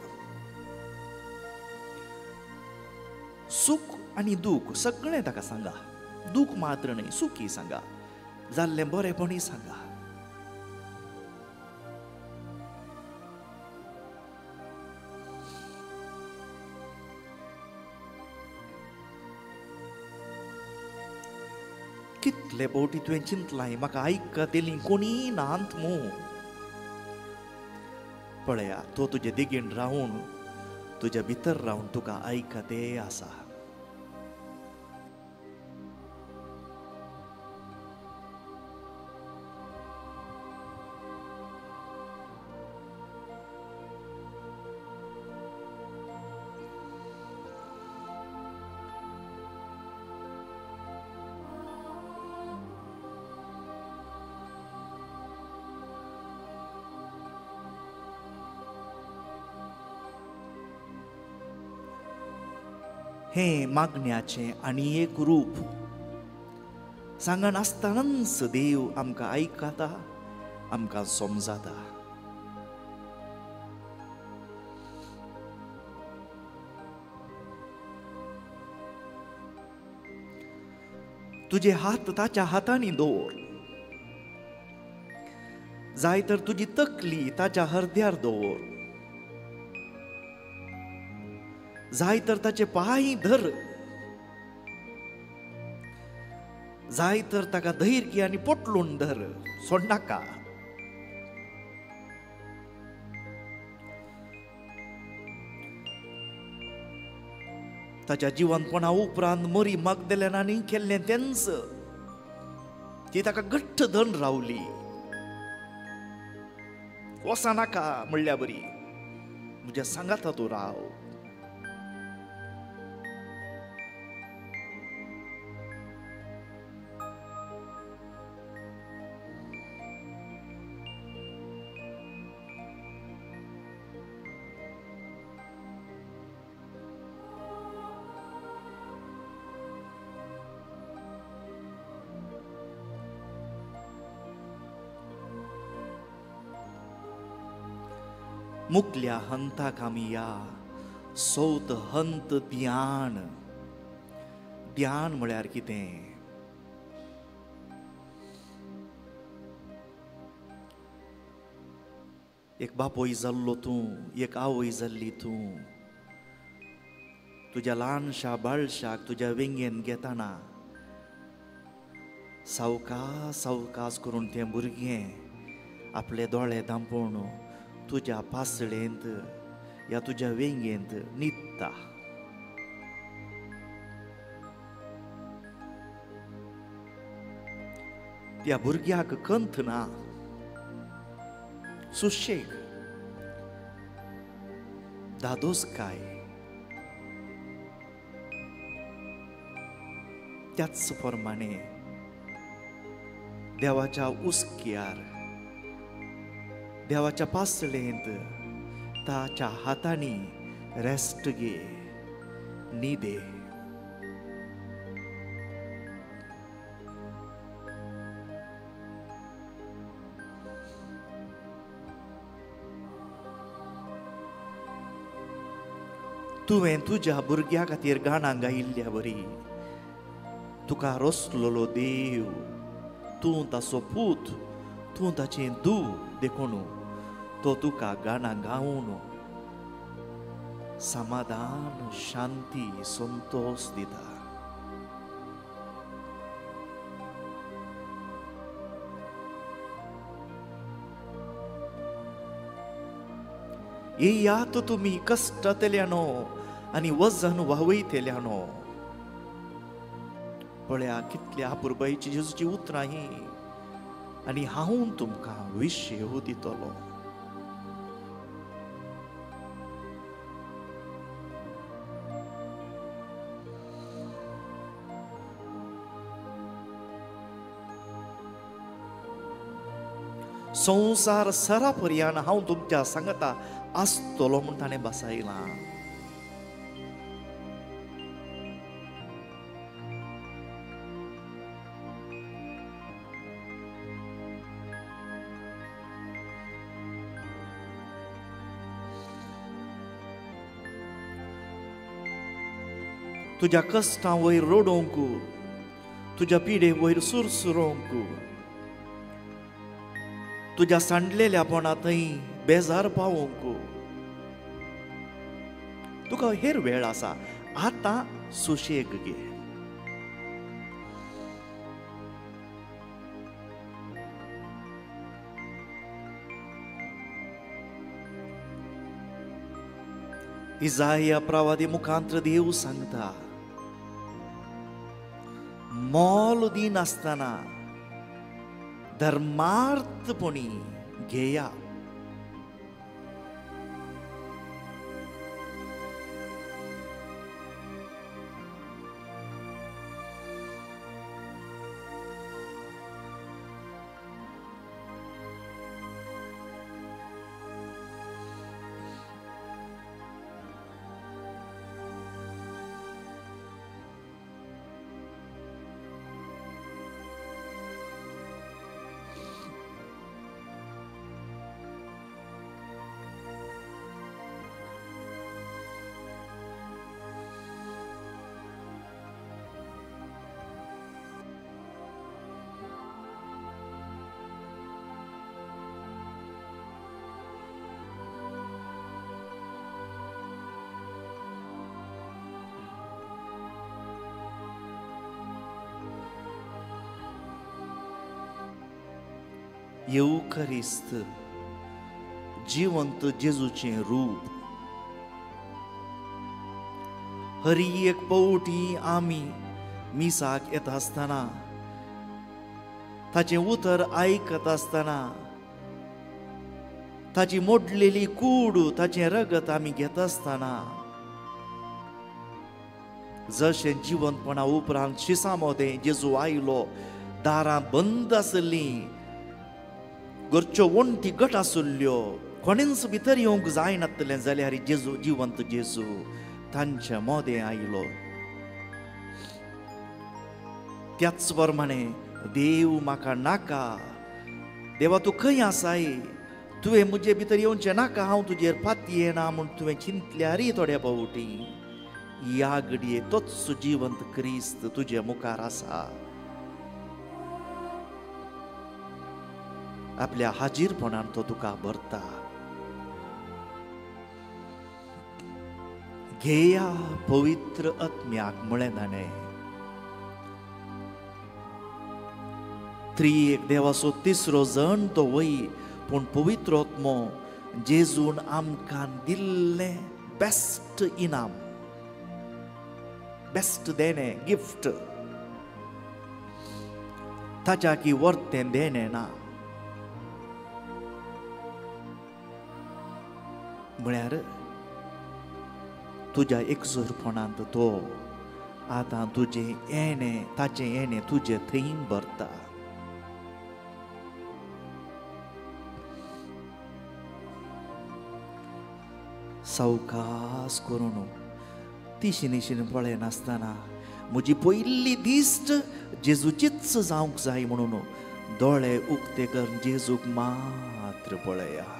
सूख आनी दूख सगळें ताका सांगा. दूख मात्र न्हय, सुखी सांगा, जाल्लें बरेंपणूय सांगा. कितले फावटी तुवें चिंतलां म्हाका आयकतलीं कोणी नात मू. पळया तो तुजे देगेन रावून तुज्या भितर रावून तुका आयकते आसा. हें मागण्याचें आनी एक रूप. सांगनासतनाच देव आमकां आयकता, आमकां समजाता. तुजे हात ताच्या हातांनी दवर, जाय तर तुजी तकली ताच्या हरद्यार दवर, जाय तर ताचे पांय धर, जाय तर ताका धैर्य आनी पोटलून धर, सोडनाका. ताच्या जिवनपणा उपरांत मरी मागदेल्यान केल्लें तेंच, ती ताका घट्ट धरून रावली. वचनाका म्हणल्या बरी म्हज्या सांगाता तूं राव. मुकल्या हंताक आमी या सौत हंत ध्यान. ध्यान म्हळ्यार कितें? एक बापोय जाल्लो तूं, एक आवय जाल्ली तूं, तुज्या ल्हानशा बाळशाक तुज्या वेंगेन घेतना सावकास सावकास करून तें भुरगें आपले दोळे धांपून तुज्या पासळेंत या तुज्या वेंगेंत न्हिदता. त्या भुरग्याक कंथ ना, सुशेग, धादोसकाय. त्याच प्रमाणे देवाच्या उस्क्यार, देवाच्या पासळेंत ताच्या हातांनी रेस्ट घे, न्हिदे. तुवें तुज्या भुरग्या खातीर गाणां गायिल्ल्या बरी तुका रसलोलो देव, तूं ताचो पूत, तूं ताचें धूव देखून तो तुका गाणां गावन समाधान, शांती, संतोष दिता. येयात तुमी कश्टांतल्यानो आनी वजन व्हांवयतल्यानो. पळया कितल्या अपुरबायेची जेजूची उतरां ही. आनी हांव तुमकां विशेव दितलो. संवसार सरा पर्यान हांव तुमच्या सांगता आसतलो म्हूण ताणें बसायलां. तुज्या कश्टां वयर रडोवंक, तुज्या पिडे वयर सुरसुरोवंक, तुज्या सांडलेल्यापणा थंय बेजार पावोवंक तुका हेर वेळ आसा. आतां सुशेग घे. इजाया प्रवादी मुखांत्र देव सांगता, मोल दिनासतना धर्मार्थपणी घेया. येवकरिस्त जिवंत जेजूचें रूप. हरी एक पवटी आमी मिसाक येता आसतना, ताचें उतर आयकत आसतना, ताची मोडलेली कूड, ताचें रगत आमी घेता आसतना, जशें जिवंतपणा उपरांत शिसा मोदें जेजू आयलो, दारां बंद आसलीं, घरच्यो वण्टी गट आसुल्ल्यो, कोणेंच भितर येवंक जायनातलें जाल्यार जेजू, जिवंत जेजू तांच्या मोदें आयलो. त्याच प्रमाणे देव म्हाका नाका, देवा तूं खंय आसाय, तुवें म्हजे भितर येवचें नाका, हांव तुजेर पातयेना म्हूण तुवें चिंतल्यारय थोड्या फावटी ह्या घडये तोच जिवंत क्रिस्त तुजे मुखार आसा. आपल्या हाजीरपणान तो तुका भरता. घेया पवित्र आत्म्याक म्हळें ताणें. त्रिएक देवाचो तिसरो जण तो वय, पूण पवित्र आत्मो जेजून आमकां दिल्लें बेस्ट इनाम, बेस्ट देणें, गिफ्ट. ताच्या की वर्तें देणें ना. म्हळ्यार तुज्या एकसुरपणांत तो आतां तुजें येणें, ताचें येणें तुजें थंय भरता. सावकास करून तिशी निशीन पळयनासतना म्हजी पयली दिश्ट जेजूचीच जावंक जाय म्हणून दोळे उक्ते करून जेजूक मात्र पळया.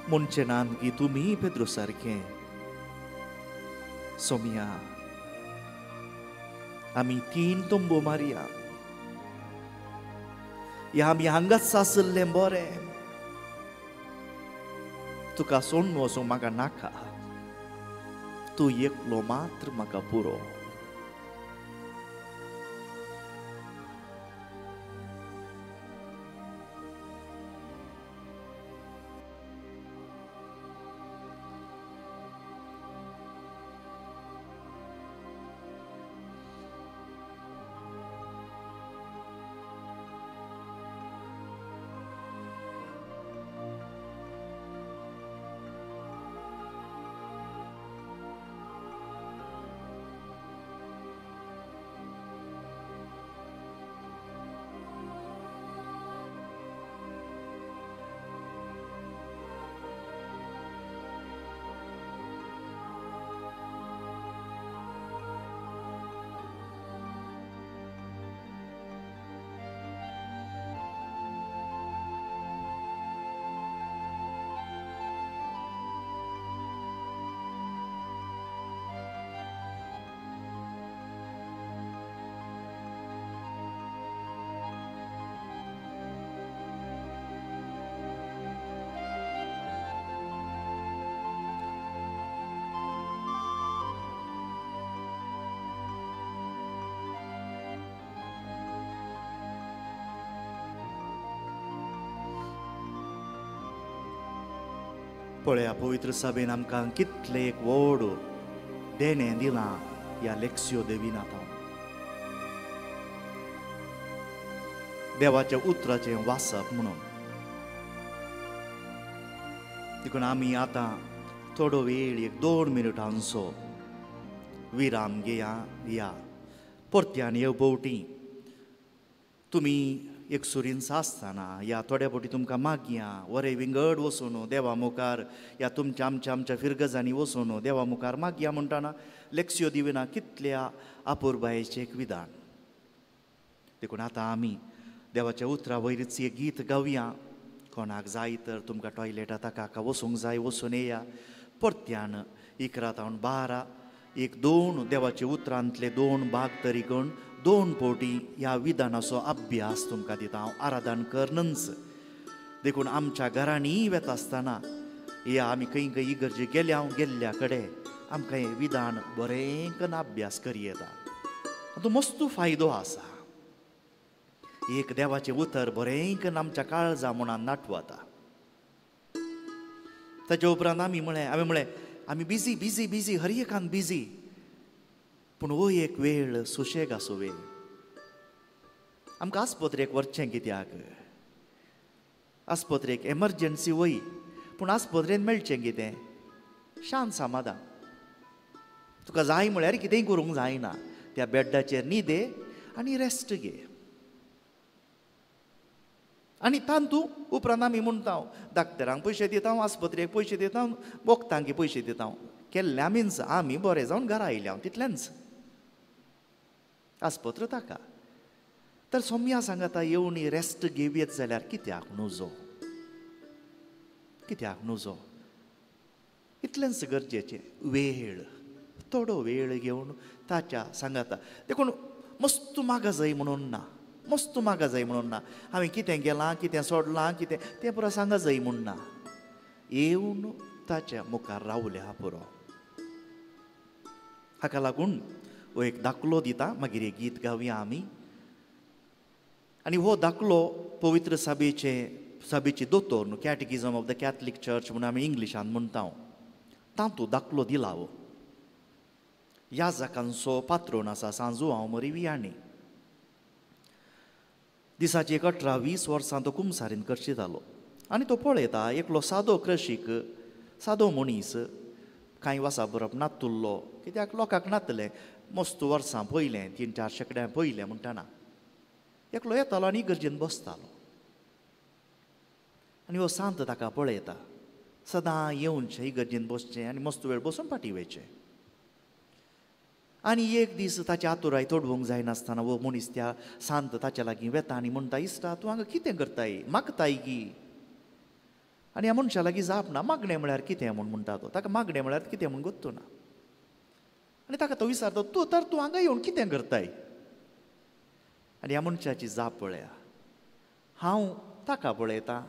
म्हणचें ना की तुमी पेद्रू सारकें, सोमिया आमी 3 तंबू मारया, ह्या आमी हांगाच आसलें बरें, तुका सोडून वचूंक म्हाका नाका, तूं एकलो मात्र म्हाका पुरो. पळया पवित्र सभेन आमकां कितलें एक व्हड देणें दिलां ह्या लेक्सियो दिविनांत. देवाच्या उतराचें वाचप म्हणून. देखून आमी आतां थोडो वेळ एक 2 मिनटांचो विराम घेया. या परत्यान येव भोवटी तुमी एक सुरीन आसतना या थोड्या फावटी तुमकां मागया वरे विंगड वचून देवा मुखार या तुमच्या आमच्या आमच्या फिरगजांनी वचून देवा मुखार मागया म्हणटाना लेक्सियो दिविना कितल्या अपुरबायेचें एक विधान. देखून आतां आमी देवाच्या उतरा वयरच एक गीत गावया. कोणाक जाय तर तुमकां टॉयलेटा ताका वचूंक जाय वचून येया. परत्यान 11 तावन 12 एक 2 देवाच्या उतरांतले 2 भाग तरी करून 2 फावटी ह्या विधानाचो अभ्यास तुमकां दिता हांव आराधन करनच. देखून आमच्या घरांनी वेता आसतना या आमी खंय खंय इगर्जे गेल्या गेल्ल्या कडेन आमकां हें विधान बरें करून अभ्यास करी येता. तो मस्त फायदो आसा. एक देवाचें उतर बरें करून आमच्या काळजा म्हणून नाटवता. ताच्या उपरांत आमी म्हळें हांवें म्हळें आमी बिजी बिजी बिजी हर एकान बिजी, पूण हो एक वेळ सुशेग आसो वेळ. आमकां आस्पत्रेक वचचें कित्याक? आस्पत्रेक एमर्जन्सी वय, पूण आस्पत्रेन मेळचें कितें? शांत समाधान. तुका जाय म्हळ्यार कितेंय करूंक जायना, त्या बेड्डाचेर न्हिदे आनी रेस्ट घे. आनी तांतू उपरांत आमी म्हणटा डाक्टरांक पयशे दिता, आस्पत्रेक पयशे दिता, वखदांक पयशे दिता. केल्लें आमीच, आमी बरें जावन घरा आयल्या तितलेंच. आस्पत्र ताका तर सोम्या सांगता येवन रेस्ट घेवयेत जाल्यार कित्याक नुजो, कित्याक नुजो? इतलेंच गरजेचें. वेळ थोडो वेळ घेवन ताच्या सांगता. देखून मस्त मागा जाय म्हणून ना, मस्त मागा जाय म्हणून ना, हांवें कितें गेलां कितें सोडलां कितें तें पुरो सांगा जाय म्हूण ना. येवन ताच्या मुखार रावल्या पुरो. हाका लागून हो एक दाखलो दिता, मागीर एक गीत गावया आमी. आनी हो दाखलो पवित्र सभेचे सभेची दोतोर न्हू, catechism of the Catholic church म्हणून आमी इंग्लिशान म्हणटा, तातूंत दाखलो दिला हो. याजकांचो पात्रोन आसा सांजू हांव मरी वियाणी. दिसाची एक 18-20 वर्सां तो कुमसारीन करशितालो आनी तो पळयता एकलो सादो क्रशीक, सादो मनीस, कांय वासा बरप नातुल्लो, कित्याक लोकांक नातलें मस्त वर्सां पयलें 3-4 शेंकड्यां पयलें म्हणटाना एकलो येतालो आनी इगर्जेन बसतालो. आनी हो सांत ताका पळयता सदां येवचें इगर्जेन बसचें आनी मस्त वेळ बसून फाटीं वयचें. आनी एक दीस ताच्या आतुराय तोडवंक जायनासतना हो मनीस त्या सांत ताच्या लागीं वेता आनी म्हणटा, इश्टा तूं हांगा कितें करताय, मागताय की? आनी ह्या मनशा लागीं जाप ना. मागणें म्हळ्यार कितें म्हूण म्हणटा तो, ताका मागणें म्हळ्यार कितें म्हूण गोत्तू ना. आनी ताका तो विचारता, तूं तर तूं हांगा येवन कितें करताय? आनी ह्या मनशाची जाप पळया, हांव ताका पळयता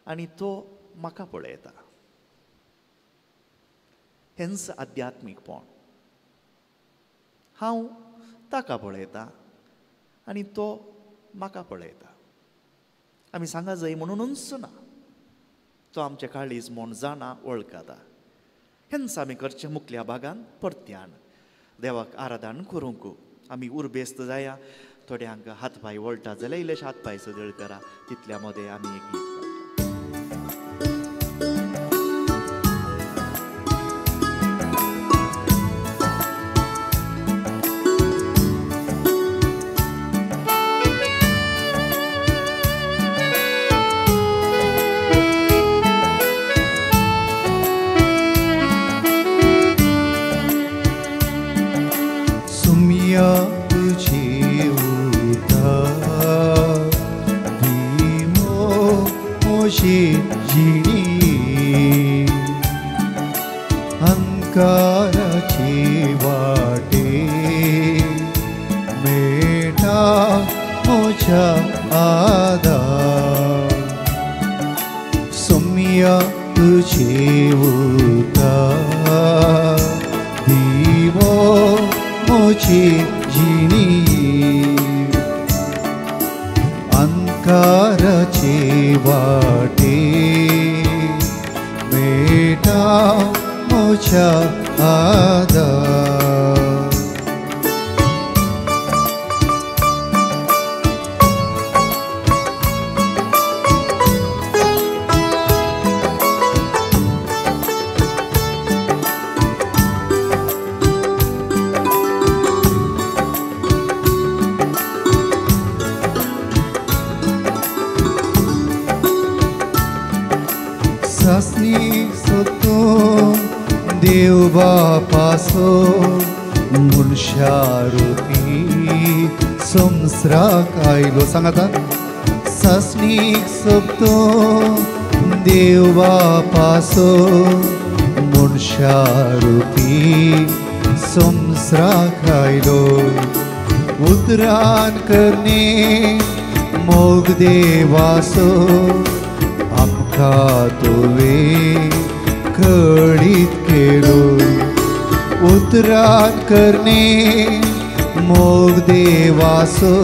आनी तो म्हाका पळयता. हेंच आध्यात्मीकपण. हांव ताका पळयता आनी तो म्हाका पळयता. आमी सांगा जाय म्हणूनच ना, तो आमचे काळीज म्हूण जाणा वळखता. हेंच आमी करचें मुखल्या भागान परत्यान देवाक आराधन करूंक आमी उर्बेस्त जाया. थोड्यांक हात पांय वळटा जाल्यार इल्लेशे हात पांय सदळ करा, तितल्या मदें आमी एक गीत गावया. अंकाराची वाटे मेटा मोछा आदा सुमिया तुझे उता दीवो मोछे जिनी अंकाराची वाटे मेटा मेळटा म्हज्या आदार. सासनी सोतो देव बापासो मनशा रुपी संवसाराक आयलो. सांगाता सासनीक सोबतो देव बापासो मनशा रुपी संवसाराक आयलो. उतरान करणे मोग देवासो आमकां तुवें कळीत केलो. उतरान करणे मोग देवासो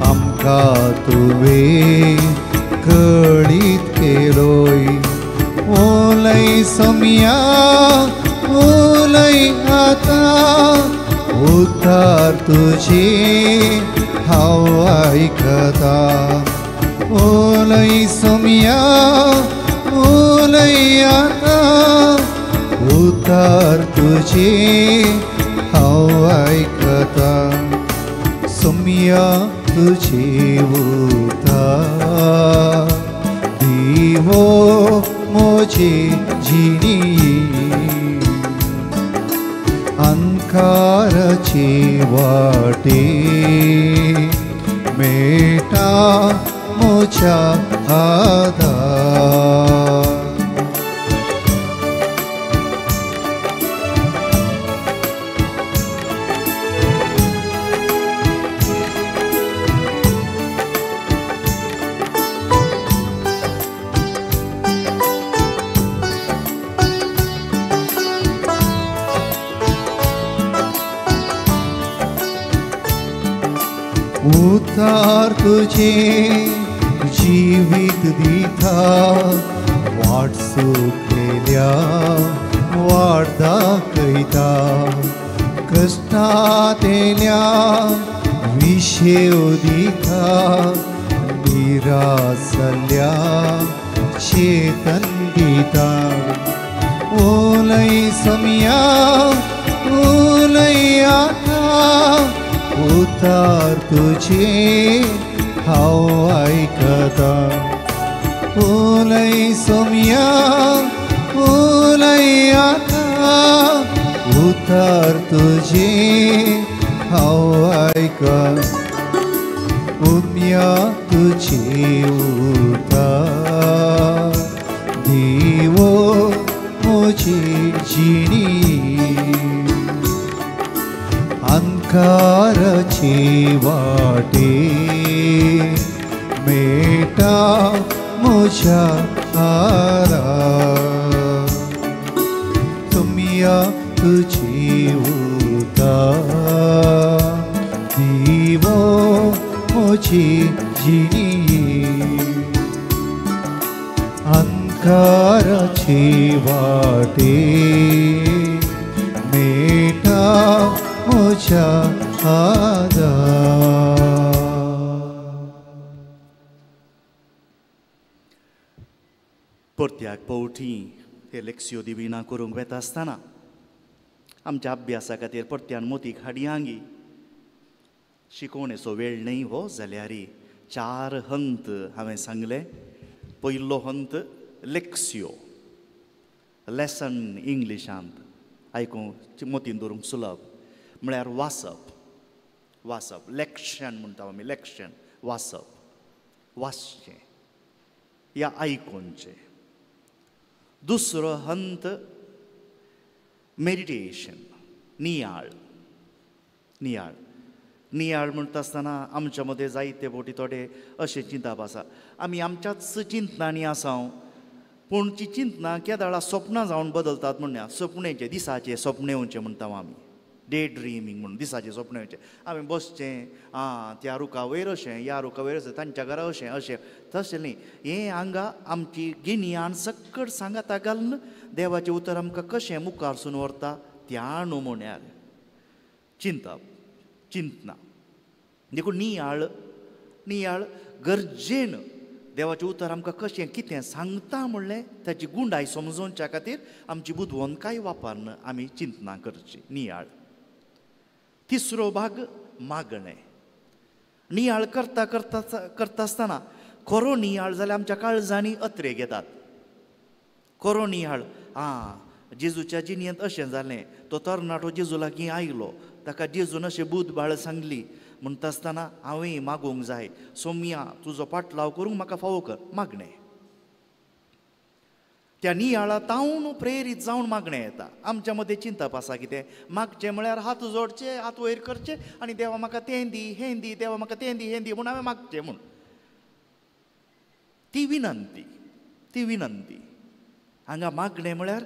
आमकां तुवें कळीत केलोय. उलय सोम्या उलय आतां उतार तुजे हांव आयकतां. उलय सोम्या उलय आतां उतार तुजे हांव आयकतां. सोम्या तुजे उतार दिवो म्हजे जिणी अंधकाराचे वाटे मेळटा म्हज्या आदार. उतार तुझे जिवीत दिता वाट सुकलेल्या वाट दाखयता. कश्टांतल्या विशेव दिता निरासल्या चेतन दिता. उलय सोम्या उलय आतां उतार तुझे हांव आयकतां. उलय सोम्या उलय आतां उतार तुझे हांव आयकतां. उम्या तुझे उतार दिवो म्हजी जिणी अंधकाराचे वाटे मेळटा म्हज्या आदार. सोम्या तुझे उतार दिवो म्हजी जिणी अंधकाराचे वाटे मेळटा म्हज्या आदार. परत्याक पवटी हे लेक्सियो दिविना करूंक वेता आसतना आमच्या अभ्यासा खातीर परत्यान मोतीक हाडयांगी शिकोवणेचो वेळ न्हय हो जाल्यार चार हंत हांवें सांगलें. पयलो हंत लेक्सियो, लेसन इंग्लिशांत आयकूंक मोतीन दवरूंक सुलभ, म्हळ्यार वाचप. वाचप लेक्शन म्हणटा आमी, लेक्शन वाचप, वाचचें या आयकुचें. दुसरो हंत मेडिटेशन, नियाळ. नियाळ नियाळ म्हणटा आसतना आमच्या मदें जायते फावटी थोडे अशें चिंतप आसा, आमी आमच्याच चिंतनांनी आसा, पूण ती चिंतनां केदाळा सपनां जावन बदलतात म्हणया. सपनेचें दिसाचें सपनेवचें म्हणटा आमी. डे ड्रिमींग म्हणून दिसाचें सपन येवचें. आमी बसचें, आं त्या रुखा वयर अशें, ह्या रुखा वयर अशें, तांच्या घरा अशें अशें, तशें न्ही. हें हांगा आमची गिन्यान सक्कड सांगाता घालून देवाचें उतर आमकां कशें मुखारसून व्हरता त्या नमुन्यार चिंतप, चिंतना. देखून नियाळ, नियाळ गरजेन देवाचें उतर आमकां कशें कितें सांगता म्हणलें ताची गुंडाय समजोवच्या खातीर आमची बुदवंतकाय वापरून आमी चिंतना करची, नियाळ. तिसरो भाग मागणें. नियाळ करता करता करता आसतना खरो नियाळ जाल्यार आमच्या काळजांनी अत्रे घेतात. खरो नियाळ, आं जेजूच्या जिणेंत अशें जालें, तो तरणाटो जेजू लागीं आयलो, ताका जेजून अशें बूद बाळ सांगली, म्हणटा आसतना हांवें मागूंक जाय, सोमया तुजो पाटलाव करूंक म्हाका फावो कर, मागणें. त्या नियाळा तावन प्रेरीत जावन मागणें येता. आमच्या मदें चिंतप आसा कितें, मागचें म्हळ्यार हात जोडचे, हात वयर करचे आनी देवा म्हाका तें दी, हें दी, देवा म्हाका तें दी, हें दी म्हूण हांवें मागचें म्हूण. ती विनंती, ती विनंती. हांगा मागणें म्हळ्यार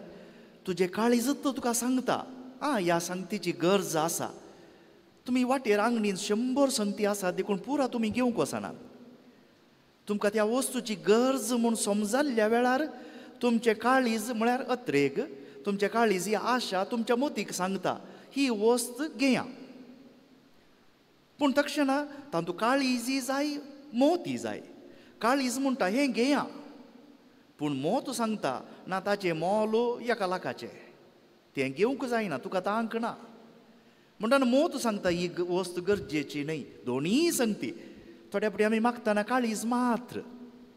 तुजें काळीजच तो तुका सांगता, आं ह्या संगतीची गरज आसा. तुमी वाटेर आंगणीन 100 संगती आसा देखून पुरा तुमी घेवंक वचनात. तुमकां त्या वस्तूची गरज म्हूण समजाल्ल्या वेळार तुमचें काळीज म्हळ्यार अत्रेग, तुमचें काळीज ही आशा तुमच्या मोतीक सांगता ही वस्त घेया. पूण तक्षणा तातूंत काळीजय जाय, मोती जाय. काळीज म्हणटा हें घेया, पूण मोत सांगता ना ताचें मोल 1 लाखाचें, तें घेवंक जायना, तुका तांक ना. म्हणटना मोत सांगता ही वस्त गरजेची न्हय. दोनूय संगती थोड्या फावटी आमी मागतना काळीज मात्र,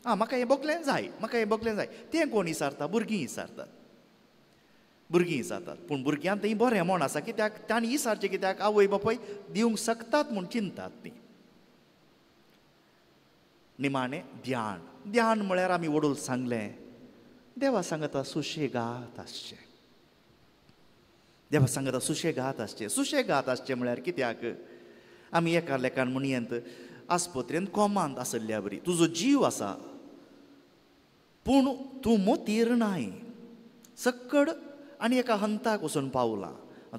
आं म्हाका हें बोगलें जाय, म्हाका हें बोगलें जाय. तें कोण विचारता? भुरगीं विचारतात, भुरगीं विचारतात. पूण भुरग्यांक थंय बरें म्हण आसा, कित्याक तांणी विचारचें, कित्याक आवय बापूय दिवंक शकतात म्हूण चिंतात तीं. निमाणें ध्यान. ध्यान म्हळ्यार आमी वडूल सांगलें, देवा सांगता सुशेगात आसचें, देवा सांगता सुशेगात आसचें. सुशेगात आसचें म्हळ्यार कित्याक आमी एका लेखान म्हणयेंत आस्पत्रेंत कोमांत आसल्या बरी तुजो जीव आसा पूण तूं मोतीर नाय, सक्कड आनी एका हंताक वचून पावलां.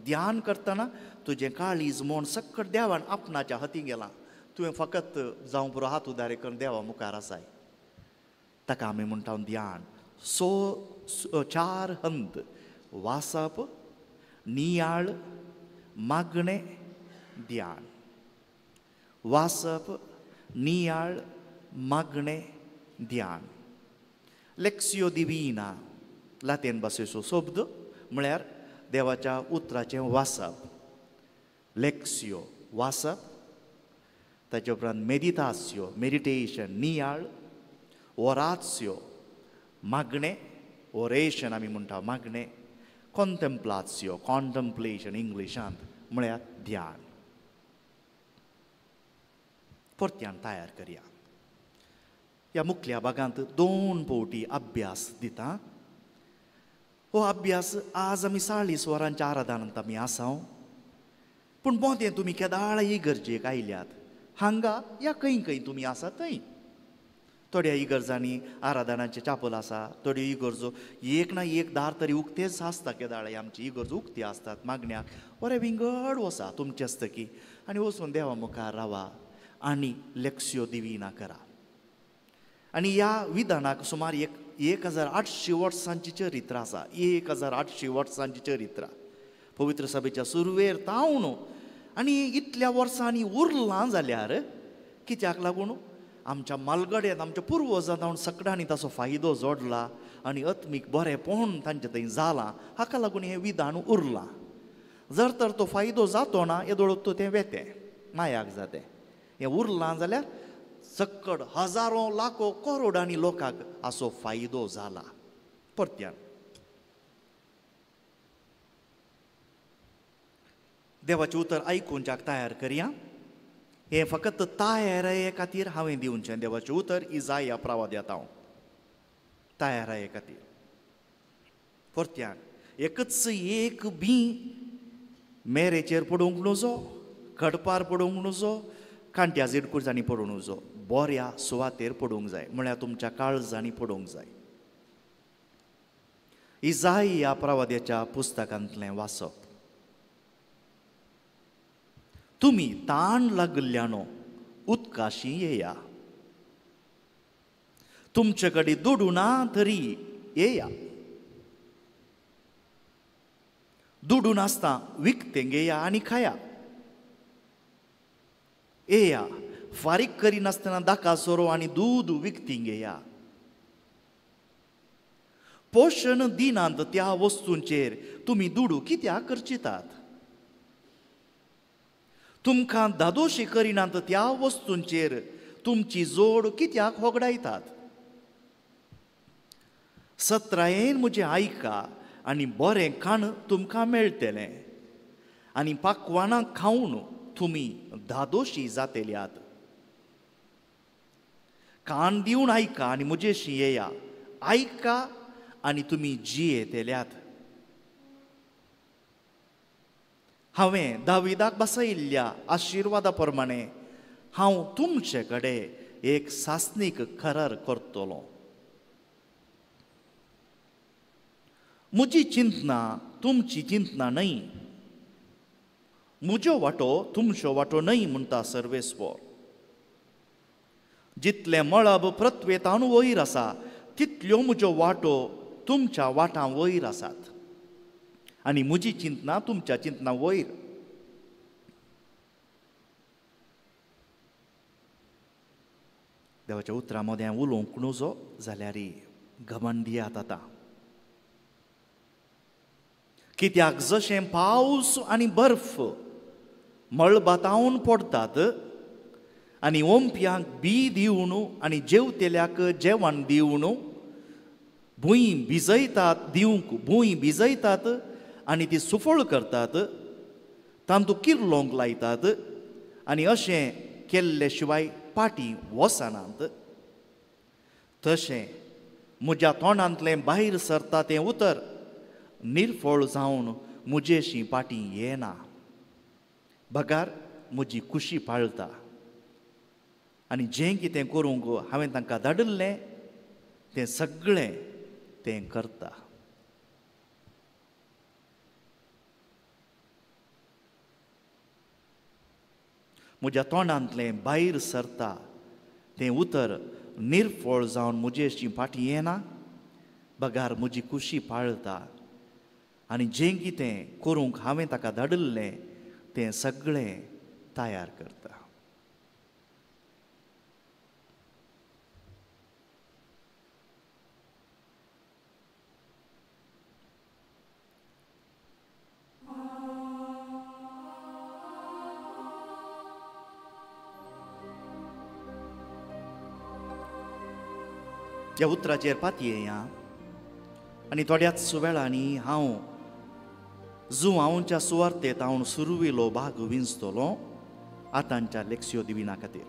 ध्यान करतना तुजें काळीज म्हण सक्कड देवान आपणाच्या हातीं गेलां, तुवें फकत जावं पुरो हात उदारे करून देवा मुखार आसाय. ताका आमी म्हणटा ध्यान. सो 4 हंत, वाचप, नियाळ, मागणें, ध्यान. वाचप, नियाळ, मागणें, ध्यान. लेक्सियो दिविना लातीन भाशेचो शब्द म्हळ्यार देवाच्या उतराचें वाचप. लेक्सियो वाचप, ताचे उपरांत मेडितास्यो मेडिटेशन नियाळ, ओरात्स्यो मागणें, ओरेशन आमी म्हणटा मागणें, कॉन्टेम्प्लास्यो कॉन्टम्प्लेशन इंग्लिशांत म्हळ्यार ध्यान. परत्यान तयार करया. ह्या मुखल्या भागांत 2 फावटी अभ्यास दिता. हो अभ्यास आज आमी 40 वरांच्या आराधनांत आमी आसा, पूण मोदें तुमी केदाळ इगर्जेक आयल्यात, हांगा या खंय खंय तुमी आसा थंय. थोड्या इगर्जांनी आराधनाचें चापल आसा, थोड्यो इगर्जो एक ना एक दार तरी उक्तेच आसता. केदाळ आमची इगर्जो उक्ती आसतात मागण्याक, बरें विंगड वसा तुमचे हस्तकी आनी वचून देवा मुखार रावा आनी लेक्सियो दिविना करा. आनी ह्या विधानाक सुमार 1800 वर्सांची चरित्र आसा. 1800 वर्सांची चरित्र पवित्र सभेच्या सुरवेर तावन आनी इतल्या वर्सांनी उरलां जाल्यार कित्याक लागून आमच्या मालगड्यांत आमच्या पुर्वजां जावन सकडांनी ताचो फायदो जोडला आनी आत्मीक बरेंपण तांचे थंय जालां, हाका लागून हें विधान उरलां. जर तर तो फायदो जातो ना येदोळ तो तें वेतें मायाक जातें. हें उरलां जाल्यार सक्कड हजारो लाखो करोडांनी लोकांक हाचो फायदो जाला. परत्यान देवाचें उतर आयकुच्याक तयार करया. हें फकत तयाराये खातीर हांवें दिवचें देवाचें उतर इजाया प्रवाद्यात हांव तयाराये खातीर. परत्यान एकच एक बी मेरेचेर पडूंक नुजो, खडपार पडूंक नुजो, कांट्या झिडकुजांनी पडूंक नुजो, बऱ्या सुवातेर पडूंक जाय, म्हळ्यार तुमच्या काळजांनी पडूंक जाय. इजाया प्रवाद्याच्या पुस्तकांतलें वाचप. तुमी ताण लागल्ल्यानो उदकाशी येया, तुमचे कडेन दुडू ना तरी येया, दुडू नासता विकतें घेया आनी खाया, येया फारीक करिनासतना दाका सोरो आनी दूद विकती घेया। पोशण दिनांत त्या वस्तूंचेर तुमी दुडू कित्याक खर्चितात? तुमकां दादोशी करिनात त्या वस्तूंचेर तुमची जोड कित्याक होगडायतात? सत्रायेन म्हजें आयका आनी बरें खाण तुमकां मेळटलें आनी पाकवानां खावन तुमी दादोशी जातेल्यात। कान दिवन आयका आनी म्हजेशी येया, आयका आनी तुमी जियेतेल्यात। हांवें दाविदाक बसयिल्ल्या आशिर्वादा प्रमाणे हांव तुमचे कडेन एक सासणीक करार करतलो। म्हजी चिंतना तुमची चिंतना न्हय, म्हज्यो वाटो तुमच्यो वाटो न्हय म्हणटा सर्वेस्पर। जितलें मळब पृथ्वेतावन वयर आसा तितल्यो म्हज्यो वाटो तुमच्या वाटां वयर आसात आनी म्हजी चिंतना तुमच्या चिंतना वयर। देवाच्या उतरां मदें उलोवंक नुजो जाल्यार घमंड दियात आतां, कित्याक जशें पावस आनी बर्फ मळबातावन पडटात आनी ओंपयांक बी दिवन आनी जेवतेल्याक जेवण दिवन भूंय भिजयतात दिवंक भूंय भिजयतात आनी ती सुफळ करतात, तांतू किर्लोंक लायतात आनी अशें केल्ले शिवाय पाटी वचनात, तशें म्हज्या तोंडांतलें भायर सरता तें उतर निर्फळ जावन म्हजेशी पाटी येना, बगार म्हजी खुशी पाळटा आनी जें कितें करूंक हांवें तांकां धाडिल्लें तें सगळें तें करता। म्हज्या तोंडांतलें भायर सरता तें उतर निर्फळ जावन म्हजेशी फाटी येना, बगार म्हजी खुशी पाळटा आनी जें कितें करूंक हांवें ताका धाडिल्लें तें सगळें तयार करता। ह्या उतराचेर पातयेया आनी थोड्याच वेळांनी हांव जुवांवच्या सुवार्तेत हांव सुरवेलो भाग विंचतलो आतांच्या लेक्सियो दिविना खातीर।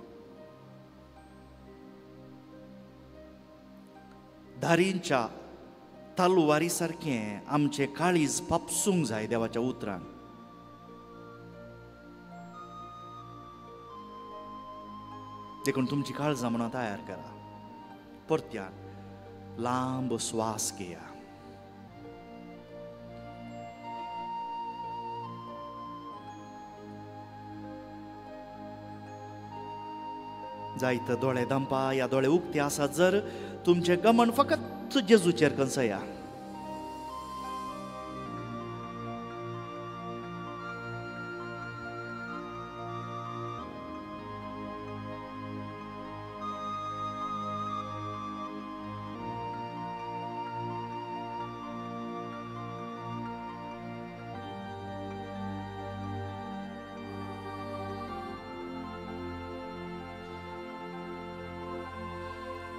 धारींच्या तालुवारी सारकें आमचें काळीज पापसूंक जाय देवाच्या उतरान। देखून तुमची काळजां म्हणून तयार करा, परत्यान लांब श्वास घेया। जायत दोळे दंपा या दोळे उक्ते आसात जर तुमचें गमन फकत जेजूचेर कंसया।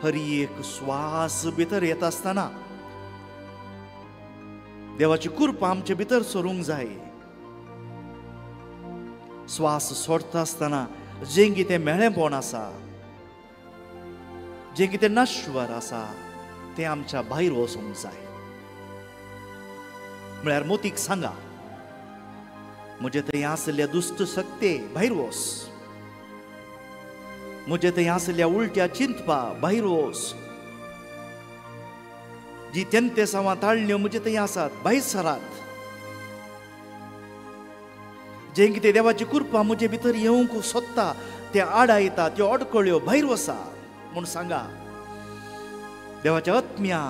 हर एक श्वास भितर येता आसतना देवाची कृपा आमचे भितर सरूंक जाय। श्वास सोडटा आसतना जें कितें मेळेपण आसा, जें कितें नश्वर आसा तें आमच्या भायर वचूंक जाय। म्हळ्यार मोतीक सांगा, म्हजे थंय आसल्या दुश्ट शक्ते भायर वच, म्हजे थंय आसल्या उलट्या चिंतपा भायर वच, जी तेंतेसांवां ताळण्यो म्हजे थंय आसात भायर सरात, जें कितें देवाची कृपा म्हजे भितर येवंक सोदता तें आडायता, त्यो अडकळ्यो भायर वसा म्हूण सांगा. देवाच्या आत्म्या,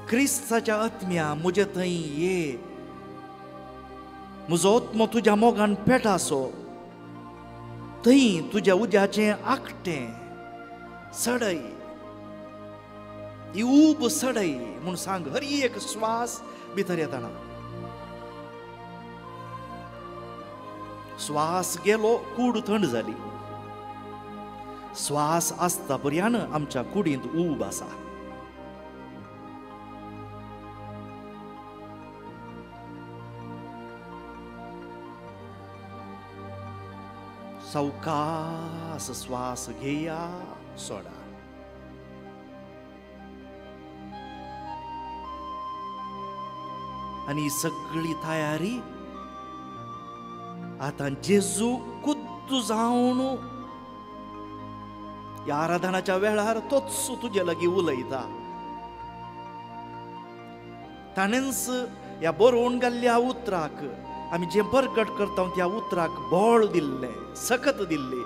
क्रिस्ताच्या आत्म्या म्हजे थंय ये, म्हजो आत्मो तुज्या मोगान पेटासो, थंय तुज्या उज्याचें आकटें सडय, ही ऊब सडय म्हूण सांग. हर एक श्वास भितर येताना श्वास गेलो, कूड थंड जाली. श्वास आसता पर्यान आमच्या कुडींत ऊब आसा. सावकास श्वास घेया, सोडा. आनी सगळी तयारी आतां जेजू कुद्दू जावन ह्या आराधनाच्या वेळार तोच तुजे लागीं उलयता. ताणेंच ह्या बरोवन घाल्ल्या उतराक, आमी जें परगट करता त्या उतराक बळ दिल्लें, सकत दिल्ली.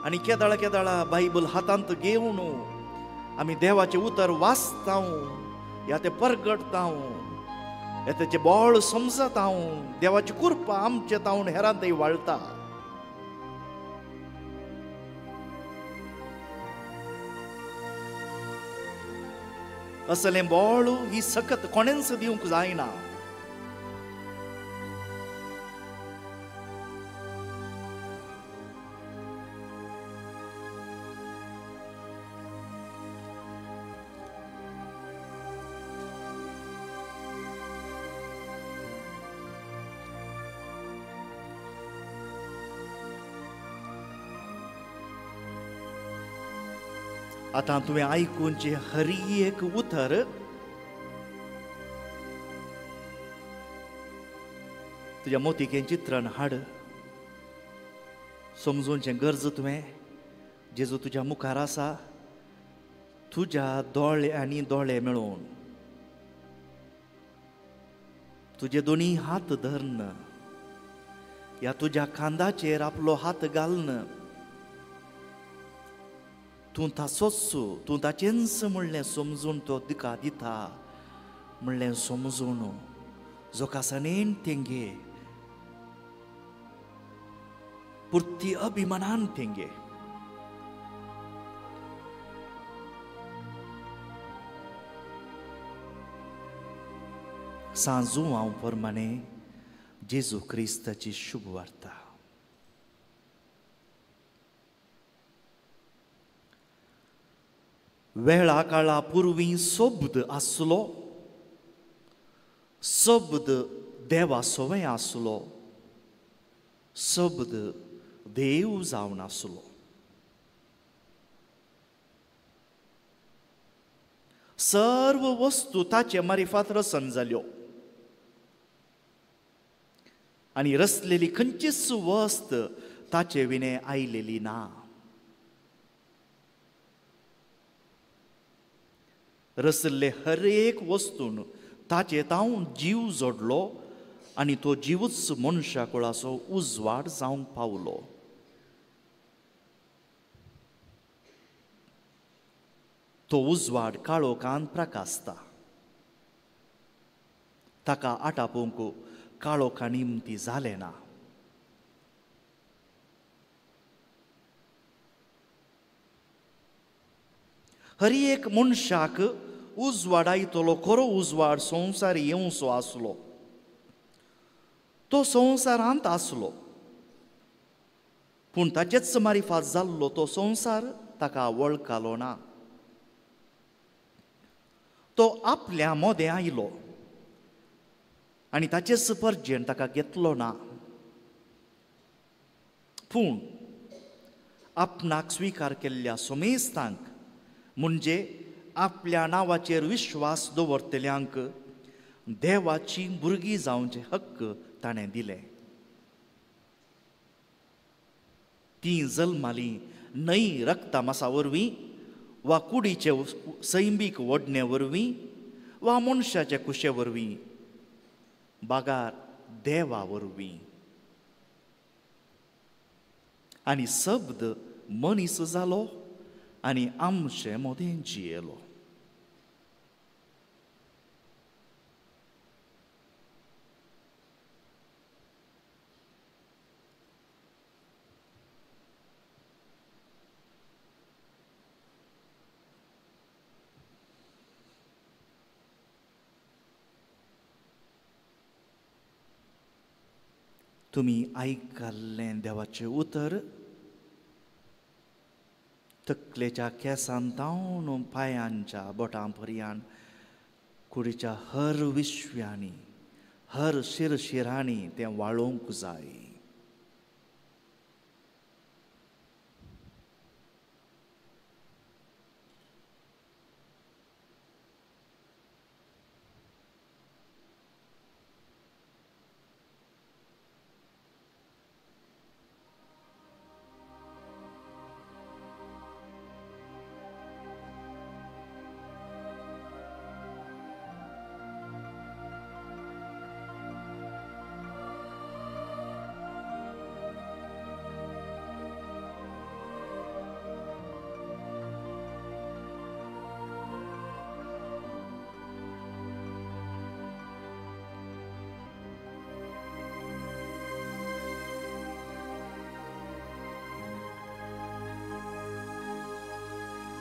आनी केदाळा केदाळा बायबल हातांत घेवन आमी देवाचें उतर वाचता, ह्या तें परगटता, ह्या तेचें बळ समजता, देवाची कृपा आमचे तावन हेरांतय वाळटा. असलें बळ ही सकत कोणेंच दिवंक जायना. आतां तुवें आयकुचें हर एक उतर तुज्या मोतिकें चित्रण हाड. समजूनचें गरज तुवें जेजू तुज्या मुखार आसा, तुज्या दोळे आनी दोळे मेळोवन तुजे दोनी हात धरून ह्या तुज्या खांदाचेर आपलो हात घालून तूं ताचोच, तूं ताचेंच म्हणलें समजून तो दिका दिता म्हणलें समजून जोकासणेन तेंगे, पुर्ती अभिमानान तेंगे. सांजू हांव प्रमाणे जेजू क्रिस्ताची शुभ वार्ता. वेळा काळा पुर्वी शब्द आसलो, शब्द देवा सवें आसलो, शब्द देव जावन आसलो. सर्व वस्तू ताचे मारिफात रसन जाल्यो आनी रसलेली खंयचीच वस्त ताचे विणे आयलेली ना. रसल्ले हर एक वस्तून ताचे तावन जीव जोडलो आनी तो जिवूच मनशा कुळाचो उजवाड जावंक पावलो. तो उजवाड काळोखान प्रकासता, ताका आटापूंक काळोखा निमती जालें ना. हर एक मनशाक उजवाडायतलो खरो उजवाड संवसार येवचो आसलो, तो संवसारांत आसलो, पूण ताचेच मारिफात जाल्लो तो संवसार ताका वळखालो ना. तो आपल्या मोदें आयलो आनी ताचेच परजेन ताका घेतलो ना, पूण आपणाक स्विकार केल्ल्या समेस्तांक म्हणजे आपल्या नांवाचेर विश्वास दवरतल्यांक देवाची भुरगीं जावचे हक्क ताणें दिले. तीं जल्मालीं न्हय रक्ता मासा वरवीं वा कुडीचे सैमीक ओडणे वरवीं वा मनशाचे कुशे वरवीं, बागार देवा वरवीं. आनी शब्द मनीस जालो आनी आमचे मदें जियेलो. तुमी आयकल्लें देवाचें उतर तकलेच्या केंसान तावन पांयांच्या बोटां पर्यान कुडीच्या हर विश्व्यांनी हर शिरशिरांनी तें वाळोवंक जाय.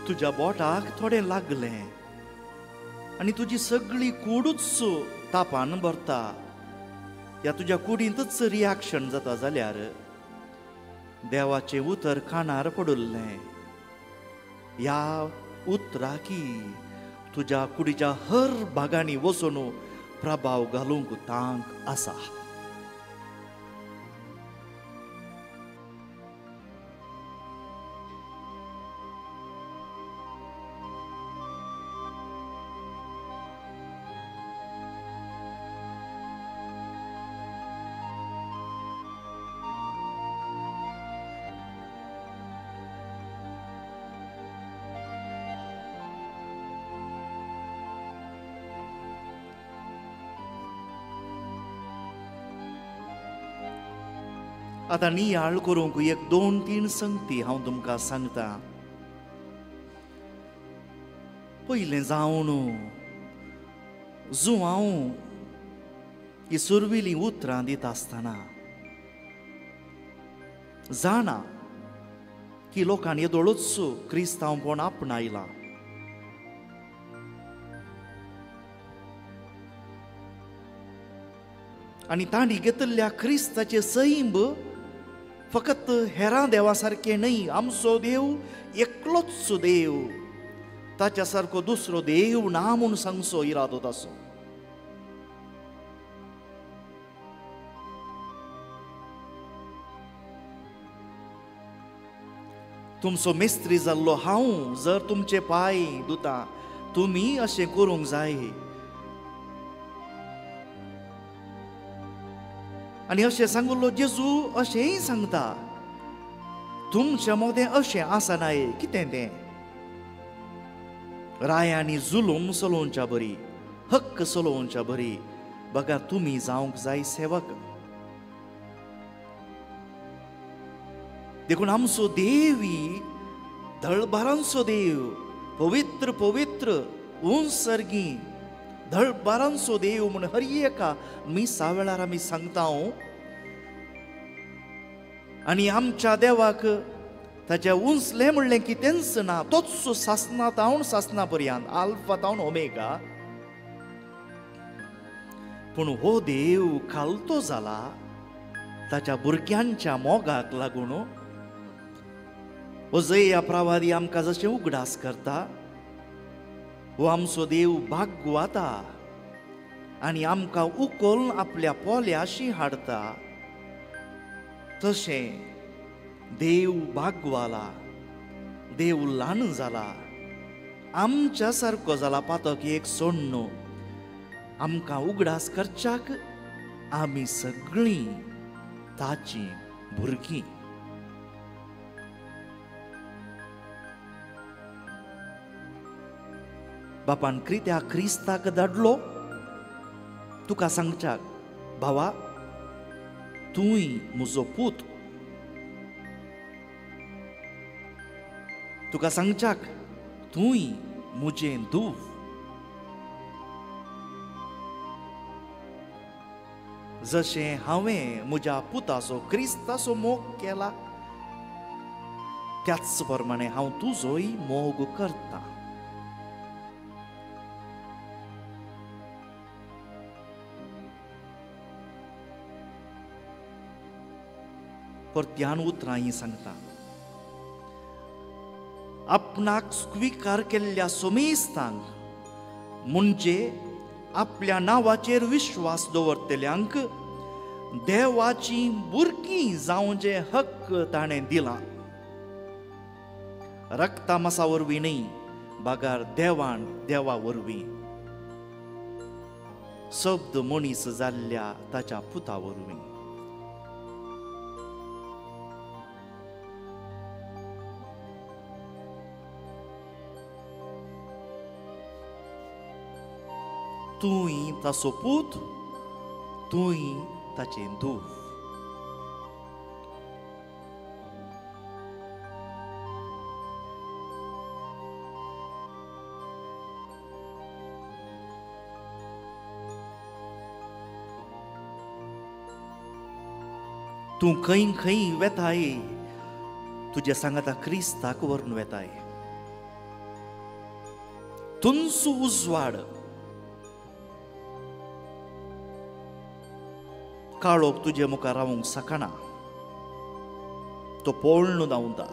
तुज्या बोटाक थोडें लागलें आनी तुजी सगळी कुडूच तापान भरता, ह्या तुज्या कुडींतच रिॲक्शन जाता जाल्यार देवाचें उतर कानार पडिल्लें, ह्या उतराकी तुज्या कुडीच्या हर भागांनी वचून प्रभाव घालूंक तांक आसा. आतां नियाळ करूंक एक दोन तीन संगती हांव तुमकां सांगता. पयलें जावन जुवांव ही सुरवेलीं उतरां दिता आसतना जाणा की लोकांनी येदोळूच क्रिस्तांवपण आपणायलां. आनी तांणी घेतिल्ल्या क्रिस्ताचें सैंब फकत हेरां देवा सारकें न्हय, आमचो देव एकलोच देव, ताच्या सारको दुसरो देव ना म्हूण सांगचो इरादो ताचो. तुमचो मिस्त्री जाल्लो हांव जर तुमचे पांय धुता, तुमी अशें करूंक जाय. आनी अशें सांगिल्लो जेजू अशेंय सांगता, तुमच्या मदें अशें आसनाय. कितें तें? रायांनी जुलूम चलोवच्या बरी, हक्क चलोवच्या बरी, बघा तुमी जावंक जाय सेवक. देखून आमचो देवी धळबारांचो देव, पवित्र पवित्र उंच सर्गी धळबारांचो देव म्हूण हर एका मिसा वेळार आमी सांगता. आनी आमच्या देवाक ताच्या उंचलें म्हणलें कितेंच ना, तोच सासना तावन सासना पर्यंत, आल्फा तावन ओमेगा. पूण हो देव खालतो जाला ताच्या भुरग्यांच्या मोगाक लागून. हो जया प्रवादी आमकां जशें उगडास करता, हो आमचो देव भागवाता आनी आमकां उखलून आपल्या पोल्याशी हाडटा. तशें देव भागवाला, देव ल्हान जाला, आमच्या सारको जाला पातक एक सोण्ण. आमकां उगडास करच्याक आमी सगळीं ताचीं भुरगीं. बापान क्रित्या क्रिस्ताक धाडलो तुका सांगच्याक, भावा तूंय म्हजो पूत. तुका सांगच्याक तूंय मुजें धूव. जशें हांवें म्हज्या पुताचो क्रिस्ताचो मोग केला त्याच प्रमाणे हांव तुजोय मोग करता. परत्यान उतरां ही सांगता, आपणाक स्विकार केल्ल्या सोमेस्तांक म्हणजे आपल्या नांवाचेर विश्वास दवरतल्यांक देवाची भुरगीं जावचें हक्क ताणें दिला. रक्ता मासा वरवीं न्हय, बगर देवान देवा वरवीं, शब्द मनीस जाल्ल्या ताच्या पुता वरवीं. तूंय ताचो पूत, तूंय ताचें धूव. तूं खंय खंय वेताय, तुज्या सांगाता क्रिस्ताक व्हरून वेताय. तुंचो उजवाड काळोख तुजे मुखार रावंक शकना, तो पळोवन धांवता.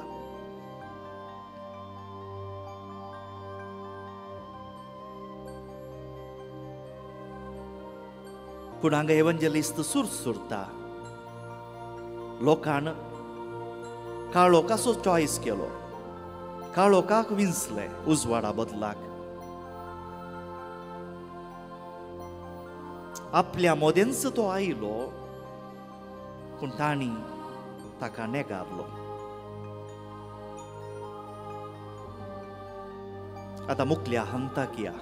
पूण हांगा एवंजलिस्त सुरसुरता, लोकान काळोखाचो चॉयस केलो, काळोखाक विंचले उजवाडा बदलाक. आपल्या मोदेंच तो आयलो, पूण तांणी ताका नेगारलो. आतां मुखल्या हंताक या.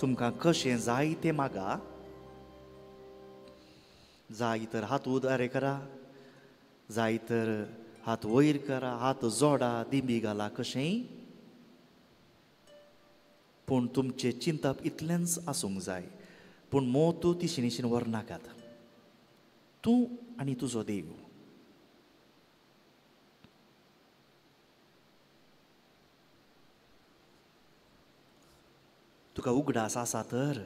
तुमकां कशें जाय तें मागा, जाय तर हात उदारे करा, जाय तर हात वयर करा, हात जोडा, दिंबी घाला, कशेंय, पूण तुमचें चिंतप इतलेंच आसूंक जाय. पूण मोत ती शिनीशीन व्हरनाकात, तूं आनी तुजो देव. तुका उगडास आसा तर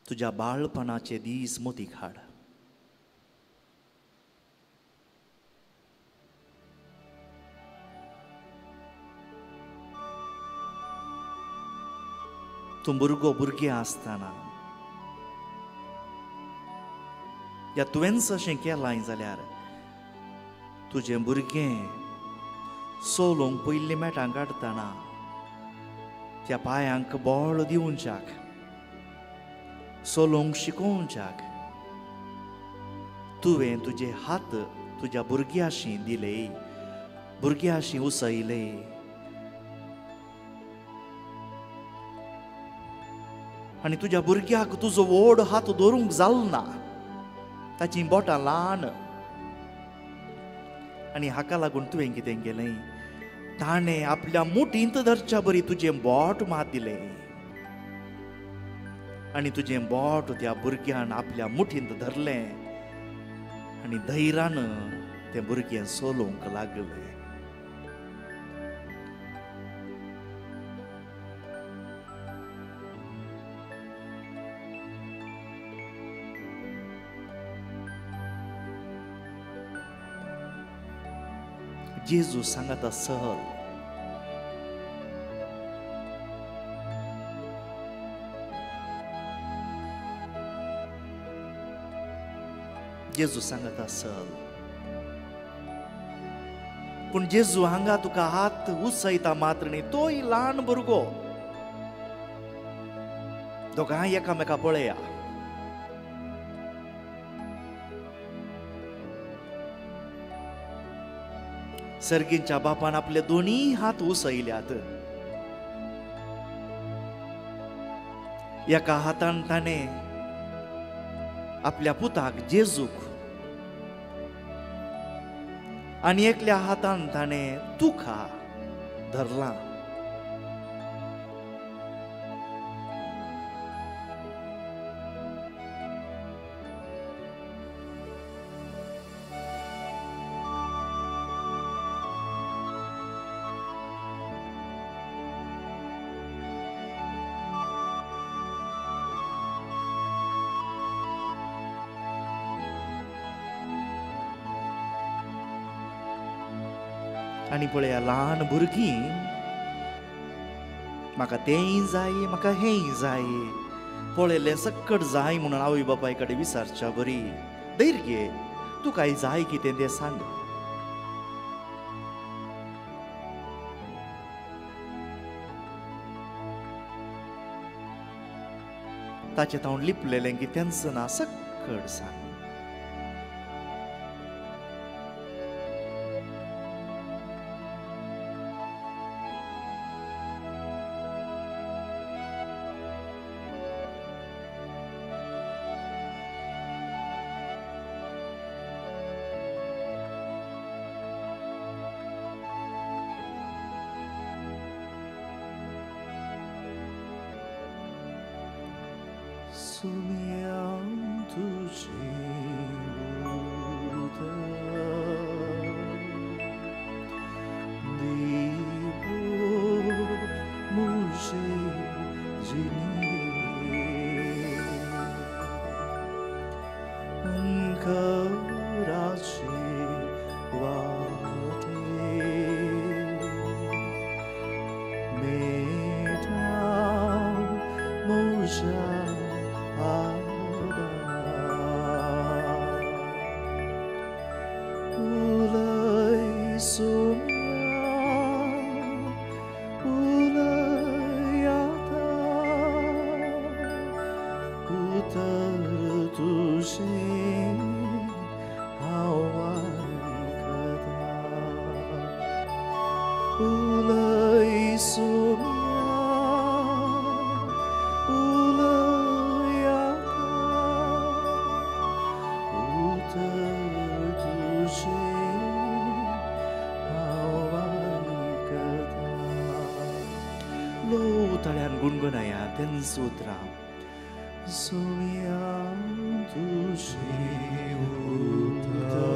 तुज्या बाळपणाचे दीस मोतीक हाड. तूं भुरगो भुरगें आसतना या तुवेंच अशें केलां जाल्यार तुजें भुरगें सोलोंक पयलीं मेटां काडटना त्या पांयांक बळ दिवच्याक, सोलोंक शिकोवच्याक तुवें तुजे हात तुज्या भुरग्याशी दिले, भुरग्याशी उसयले. आनी तुज्या भुरग्याक तुजो व्हड हात धरूंक जाल ना, ताचीं बोटां ल्हान. आनी हाका लागून तुवें कितें केलें, ताणें आपल्या मुठींत धरच्या बरी तुजें बोट मात दिलें आनी तुजें बोट त्या भुरग्यान आपल्या मुठींत धरलें आनी धैर्यान तें भुरगें सोलोवंक लागलें. जेजू सांगता सहल, जेजू सांगता सहल. पूण जेजू हांगा तुका हात उसयता मात्र न्ही, तोय ल्हान भुरगो. दोगांय एकामेका पळया. सर्गींच्या बापान आपले दोनूय हात उसयल्यात. एका हातान ताणें आपल्या पुताक जेजूक आनी एकल्या हातान ताणें तुका धरलां. आनी पळया ल्हान भुरगीं म्हाका तेंय जाय म्हाका हेंय जाय पळयलें सक्कट जाय म्हणून आवय बापाय कडेन विचारच्या बरी धैर्य घे, तुका जाय कितें तें सांग. ताचें तावन लिपलेलें कितेंच ना, सक्कट सांग. सूत्रा सोम्या तुझे उतर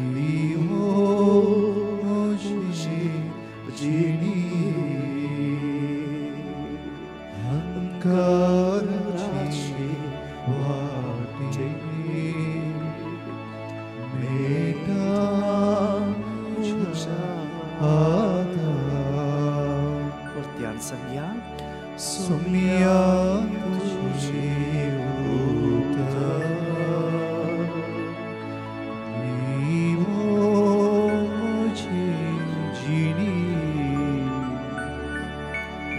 दिवो मुझे जिनी अंकाराची वाटे मेटा मुझा आधार. परत्यान सांगया सोम्या तुझे उतर दिवो मुझे जिनी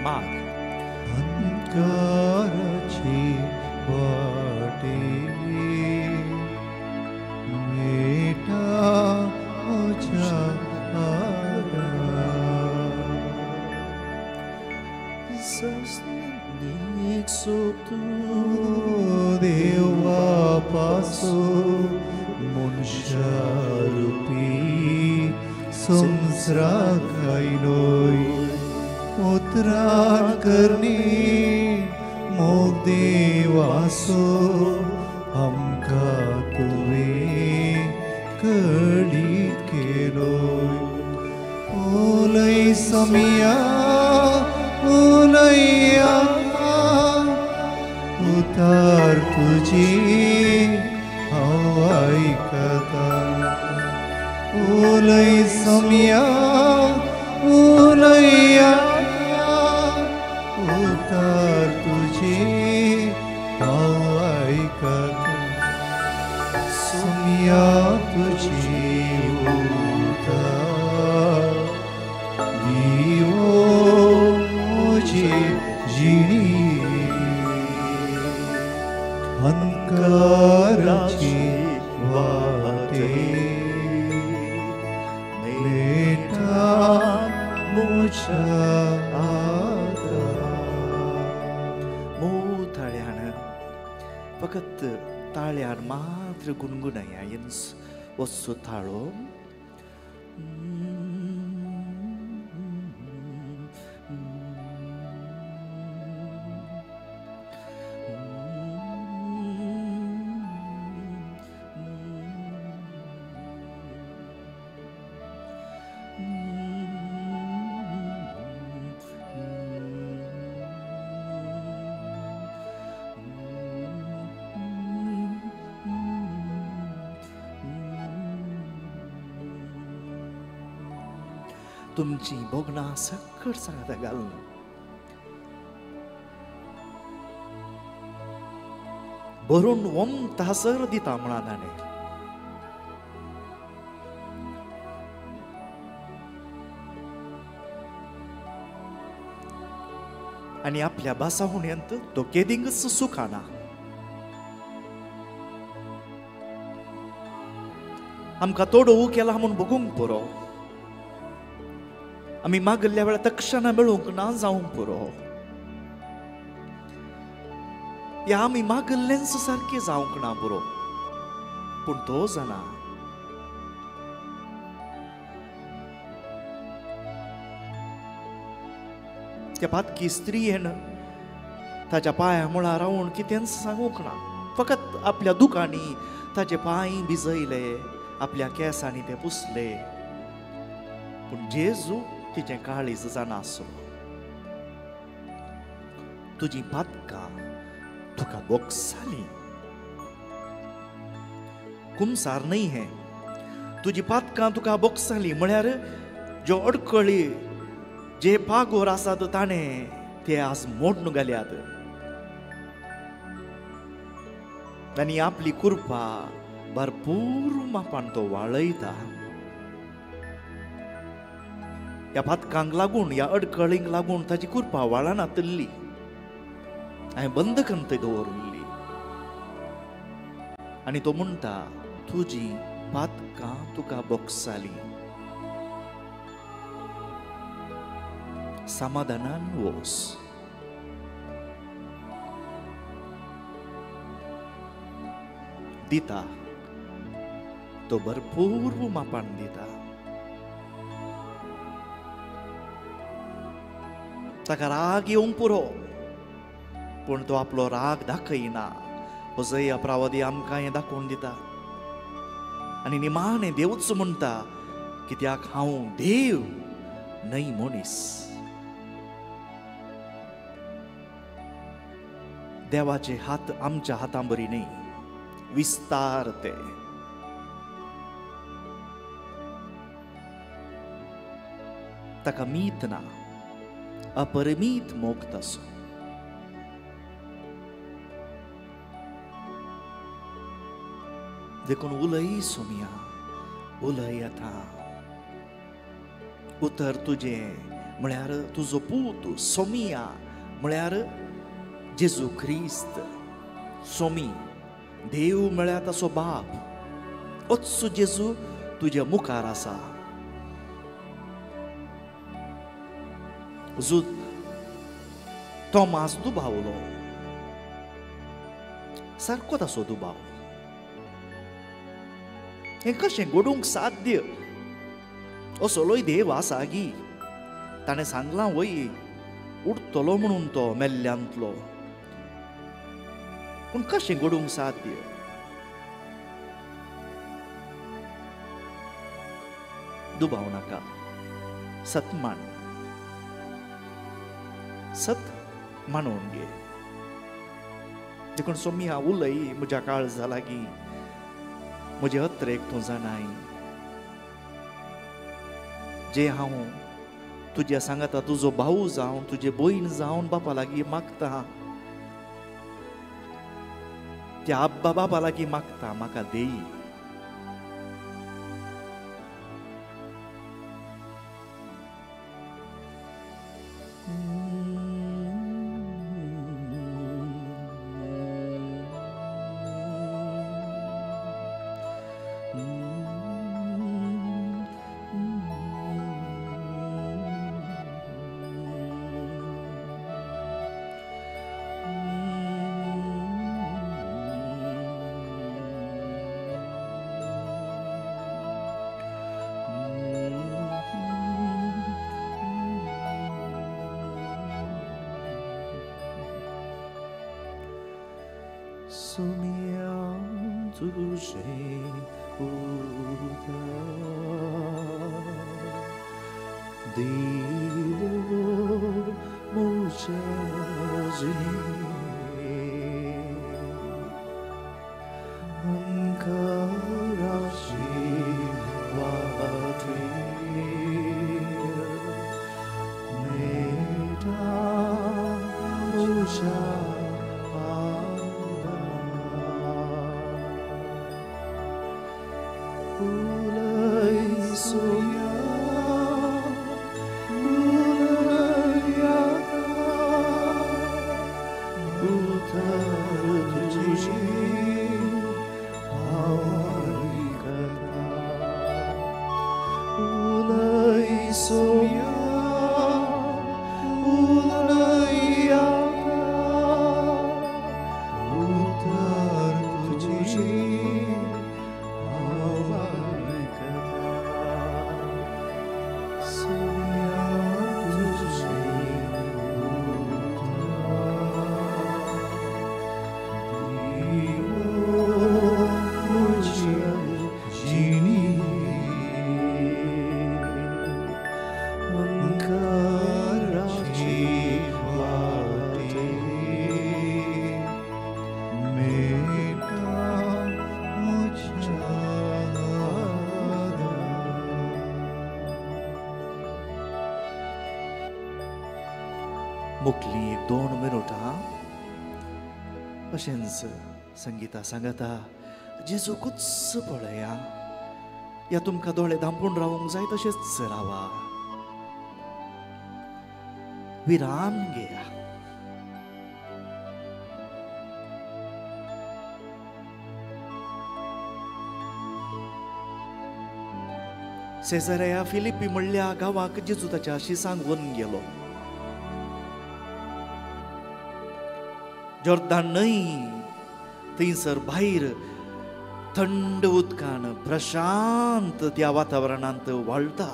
माग अंकाराची वाटे मेटा मुझा आधार. देवा पासो मनशारूपी संसराक आयलोय उतरान करणी मोग देवासो आमकां तुवें कळीत केलोय. उलय सोम्या उलया उतार तुझी हांव आयकता. उलय सोम्या उलया उतार तुझी हांव आयकता. सोम्या तुझी उतार दिवो मुझे जिणी अंकाराची वाटे मेटा मुझा आधार. फकत ताळ्यार मात्र गुणगुणया वचचो ताळो. तुमची भोगणां सकट सांगता घालून भरून वमतासर दिता म्हणा ताणें. आनी आपल्या भासाहुण्यांत तो केदिंगच सुखाना. आमकां तोडो केला म्हूण भोगूंक पुरो, आमी मागल्ल्या वेळार तक्षणा मेळूंक ना जावंक पुरो, ह्या आमी मागल्लेंच सारकें जावंक ना पुरो, पूण तो जाणा त्या पातकी स्त्रियेन ताच्या पांया मुळां रावून कितेंच सांगूंक ना, फकत आपल्या दुकांनी ताचे पांय भिजयले, आपल्या केंसांनी ते पुसले. पूण जेजू तिचें काळीज जाणा आसलो. तुजी पातकां तुका बोगसाली, कुमसार न्हय हें. तुजी पातकां तुका बोगसाली म्हळ्यार ज्यो अडकळी जे पागोर आसात ताणें ते आज मोडून घाल्यात आनी आपली कृपा भरपूर मापान तो वाळयता. ह्या पातकांक लागून, ह्या अडकळींक लागून ताची कृपा वाळनातल्ली, हांवें बंदखण थंय दवरिल्ली. आनी तो म्हणटा तुजी पातकां तुका बोगसाली, समाधानान वोस. दिता तो भरपूर मापान दिता. ताका राग येवंक पुरो, पूण तो आपलो राग दाखयना. होजय प्रवादी आमकां हें दाखोवन दिता. आनी निमाणें देवूच म्हणटा कित्याक हांव देव न्हय मनीस. देवाचे हात आमच्या हातां बरी न्हय, विस्तार ते. ताका मीत ना, अपरिमीत मोग ताचो. देखून उलय सोमिया, उलय आतां. उतर तुजें म्हळ्यार तुजो पूत सोमिया म्हळ्यार जेजू क्रिस्त. सोमी देव म्हळ्यार ताचो बाप. वत्सो जेजू तुज्या मुखार आसा. तोमास दुबावलो, सारको ताचो दुबाव. हें कशें घडूंक साध्य? असलोय देव आसा गी? ताणें सांगलां वय उडटलो म्हणून तो मेल्ल्यांतलो, पूण कशें घडूंक साध्य? दुबाव नाका, सत मान, सत मानून घे. देखून सोमिया उलय म्हज्या काळजा लागीं, म्हजे अत्रेक तूं जाणाय. जे हांव तुज्या सांगाता तुजो भाऊ जावन तुजे भयण जावन बापा लागीं मागता, त्या आब्बा बापा लागीं मागता, म्हाका देई. सुम्या तुझे उतर दिवो म्हज्या जिणेक अंकाराची वाटेर मेळटा म्हज्या आदार. उलय सुम्या उलय आतां उतर तुजें हांव आयकतां. उलय सुम्या उलय आतां उतर तुजें हांव आयकतां. सुम्या तुजें उतर दिवो म्हज्या जिणेक अंकाराची वाटेर मेळटा म्हज्या आदार. मुखली एक 2 मिनुटां अशेंच संगीता सांगता जेजूकूच पळया, या तुमकां दोळे धांपून रावूंक जाय तशेंच रावा, विराम घेया. सेजाऱ्या फिलिपी म्हणल्या गांवाक जेजू ताच्या शिसांक व्हरून गेलो. जोर्दान न्हंय थंयसर भायर थंड उदकान प्रशांत त्या वातावरणांत व्हाळटा.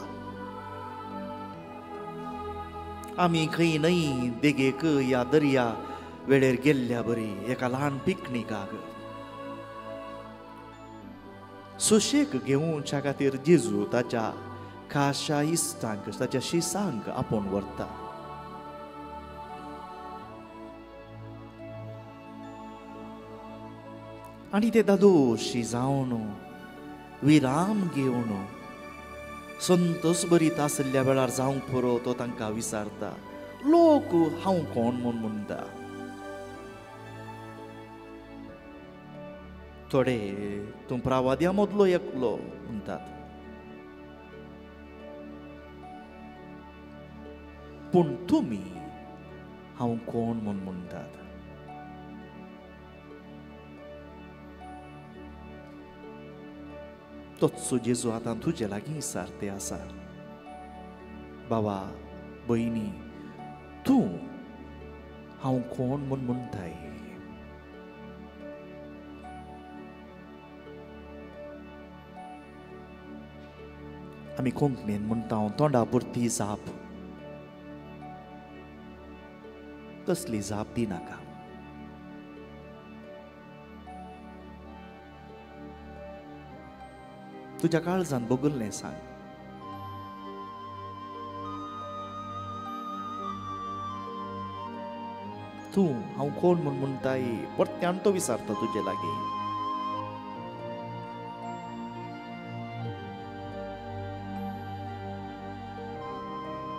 आमी खंय न्हंय देगेक या दर्या वेळेर गेल्ल्या बरी एका ल्हान पिकनिकाक सुशेग घेवच्या खातीर जेजू ताच्या खाशा इश्टांक ताच्या शिसांक आपोवन व्हरता. आनी ते दादोशी जावन विराम घेवन संतोस बरीत आशिल्ल्या वेळार जावंक पुरो तो तांकां विचारता, लोक हांव कोण म्हूण म्हणटा. थोडे तूं प्रावाद्या मदलो एकलो म्हणटात, पूण तुमी हांव कोण म्हूण म्हणटात. तोच जेजू आतां तुजे लागीं सारते आसा. बाबा भयणी तूं हांव कोण म्हूण म्हणटाय. आमी कोंकणीन म्हणटा तोंडा पुरती जाप, तसली जाप दिनाका. तुज्या काळजान भोगल्लें सांग. तूं हांव कोण म्हूण म्हणटाय परत्यान तो विचारता तुजे लागीं.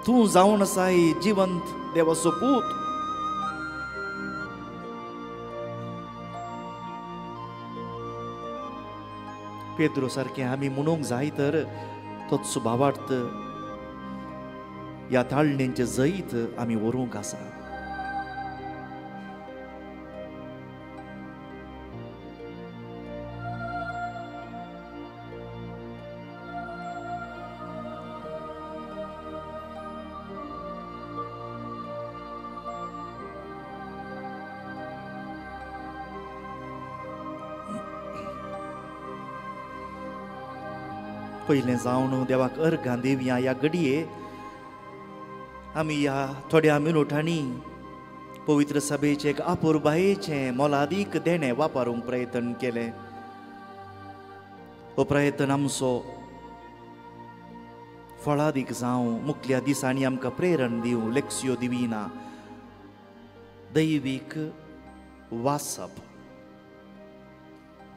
तूं जावन आसाय जिवंत देवाचो पूत. पेद्रो सारकें आमी म्हणूंक जाय तर तोच भावार्थ ह्या ताळणेंचें जैत आमी व्हरूंक आसा. पयलें जावन देवाक अर्घां दिवया ह्या घडये आमी ह्या थोड्या मिनुटांनी पवित्र सभेचें एक अपुरबायेचें मोलादीक देणें वापरूंक प्रयत्न केलें. हो प्रयत्न आमचो फळादीक जावं, मुखल्या दिसांनी आमकां प्रेरण दिवं. लेक्सियो दिविना दैवीक वाचप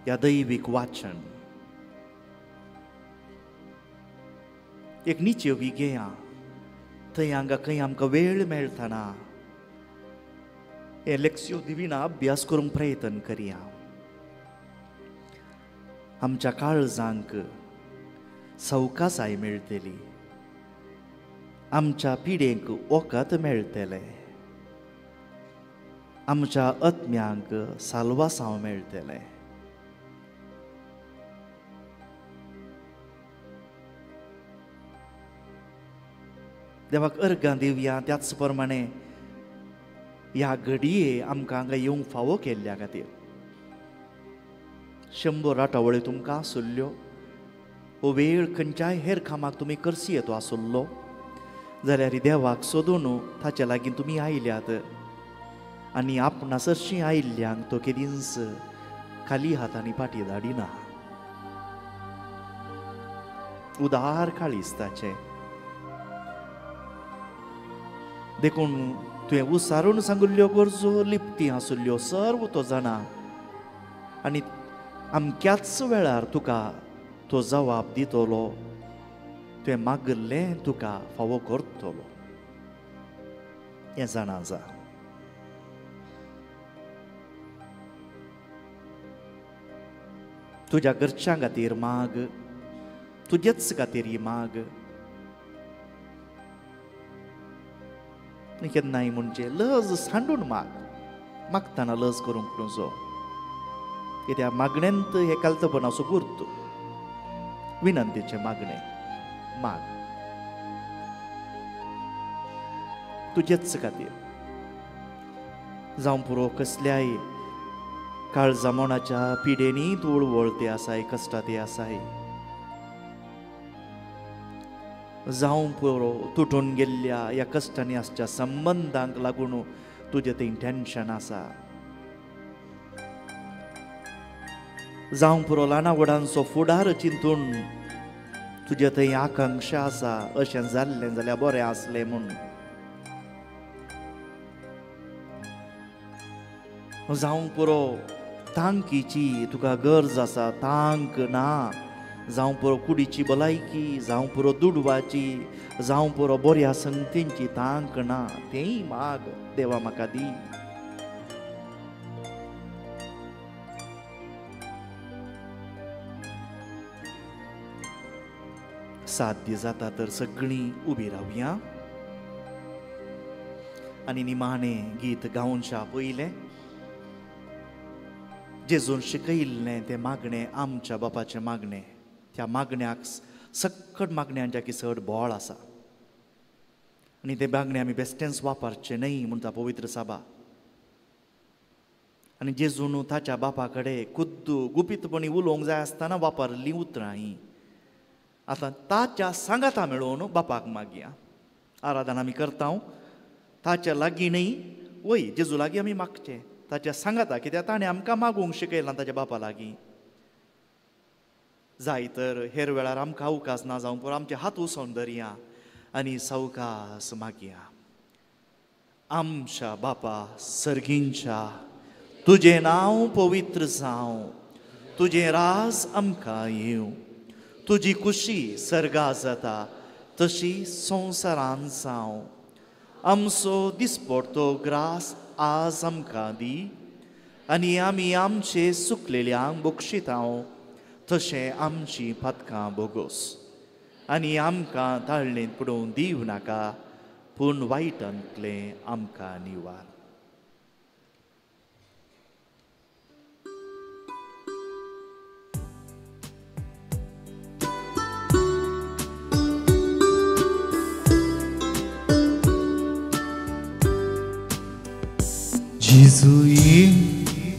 या दैवीक वाचन एक निचेवी घेया. थंय हांगा खंय आमकां वेळ मेळटना हे लेक्सियो दिविना अभ्यास करूंक प्रयत्न करया. आमच्या काळजांक सवकासाय मेळटली, आमच्या पिढेक वखद मेळटलें, आमच्या आत्म्यांक साल्वासांव मेळटलें. देवाक अर्गां दिवया. त्याच प्रमाणे ह्या घडये आमकां हांगा येवंक फावो केल्ल्या खातीर 100 राटावळी तुमकां आसुल्ल्यो. हो वेळ खंयच्याय हेर कामाक तुमी करसी येतो आसुल्लो जाल्यार देवाक सोदून ताच्या लागीं तुमी आयल्यात आनी आपणा सरशीं आयिल्ल्यांक तो केदींच खाली हातांनी फाटी धाडिना. उदार काळीज ताचें. देखून तुवें उसारून सांगिल्ल्यो गरजो लिपती आसुल्ल्यो सर्व तो जाणा आनी अमक्याच वेळार तुका तो जवाब दितलो. तुवें मागिल्लें तुका फावो करतलो हें जाणा जा. तुज्या घरच्यां खातीर माग, तुजेच खातीर ही माग. केन्नाय म्हणजे लज सांडून माग, मागतना लज करूंक नुजो. कित्याक मागण्यांत हे कालतपणाचो गुर्त. विनंतीचें मागणें माग तुजेच खातीर. जावं पुरो कसल्याय काळजामोणाच्या पिडेनी तूं वळवळते आसाय, कश्टाते आसाय. जावं पुरो तुटून गेल्ल्या ह्या कश्टांनी आसच्या संबंदांक लागून तुजें तें टेन्शन आसा. जावं पुरो ल्हाना व्हडांचो फुडार चिंतून तुजें थंय आकांक्षा आसा, अशें जाल्लें जाल्यार बरें आसलें म्हूण. जावं पुरो तांकीची तुका गरज आसा, तांक ना. जावं पुरो कुडीची भलायकी, जावं पुरो दुडवाची, जावं पुरो बऱ्या संगतींची तांक ना, तेंय माग देवा म्हाका दी. साध्य जाता तर सगळीं उबी रावया आनी निमाणें गीत गावच्या पयलें जेजून शिकयिल्लें तें मागणें, आमच्या बापाचें मागणें. त्या मागण्याक सक्कट मागण्यांच्या की चड बळ आसा आनी तें मागणें आमी बेश्टेंच वापरचें न्हय म्हणटा पवित्र साबा. आनी जेजून ताच्या बापा कडेन खुद्द गुपीतपणी उलोवंक जाय आसतना वापरलीं उतरां हीं. आतां ताच्या सांगाता मेळोवन बापाक मागया. आराधना आमी करता ताच्या लागीं न्हय, वय जेजू लागीं आमी मागचें, ताच्या सांगाता, कित्याक ताणें आमकां मागूंक शिकयलां ताच्या बापा लागीं. जाय तर हेर वेळार आमकां अवकाश ना जावं पुरो आमचे हात उसोवन धरया आनी सावकास मागया. आमच्या बापा सर्गींच्या, तुजें नांव पवित्र जावं, तुजें राज आमकां येवं, तुजी खुशी सर्गा जाता तशी संवसारान जावं. आमचो दिसपडतो ग्रास आज आमकां दी आनी आमी आमचे सुकलेल्यांक बक्षितांव तशें आमची पातकां बोगोस आनी आमकां ताळणेंत पडोवन दिवं नाका, पूण वायटांतलें आमकां निवार. जेजूये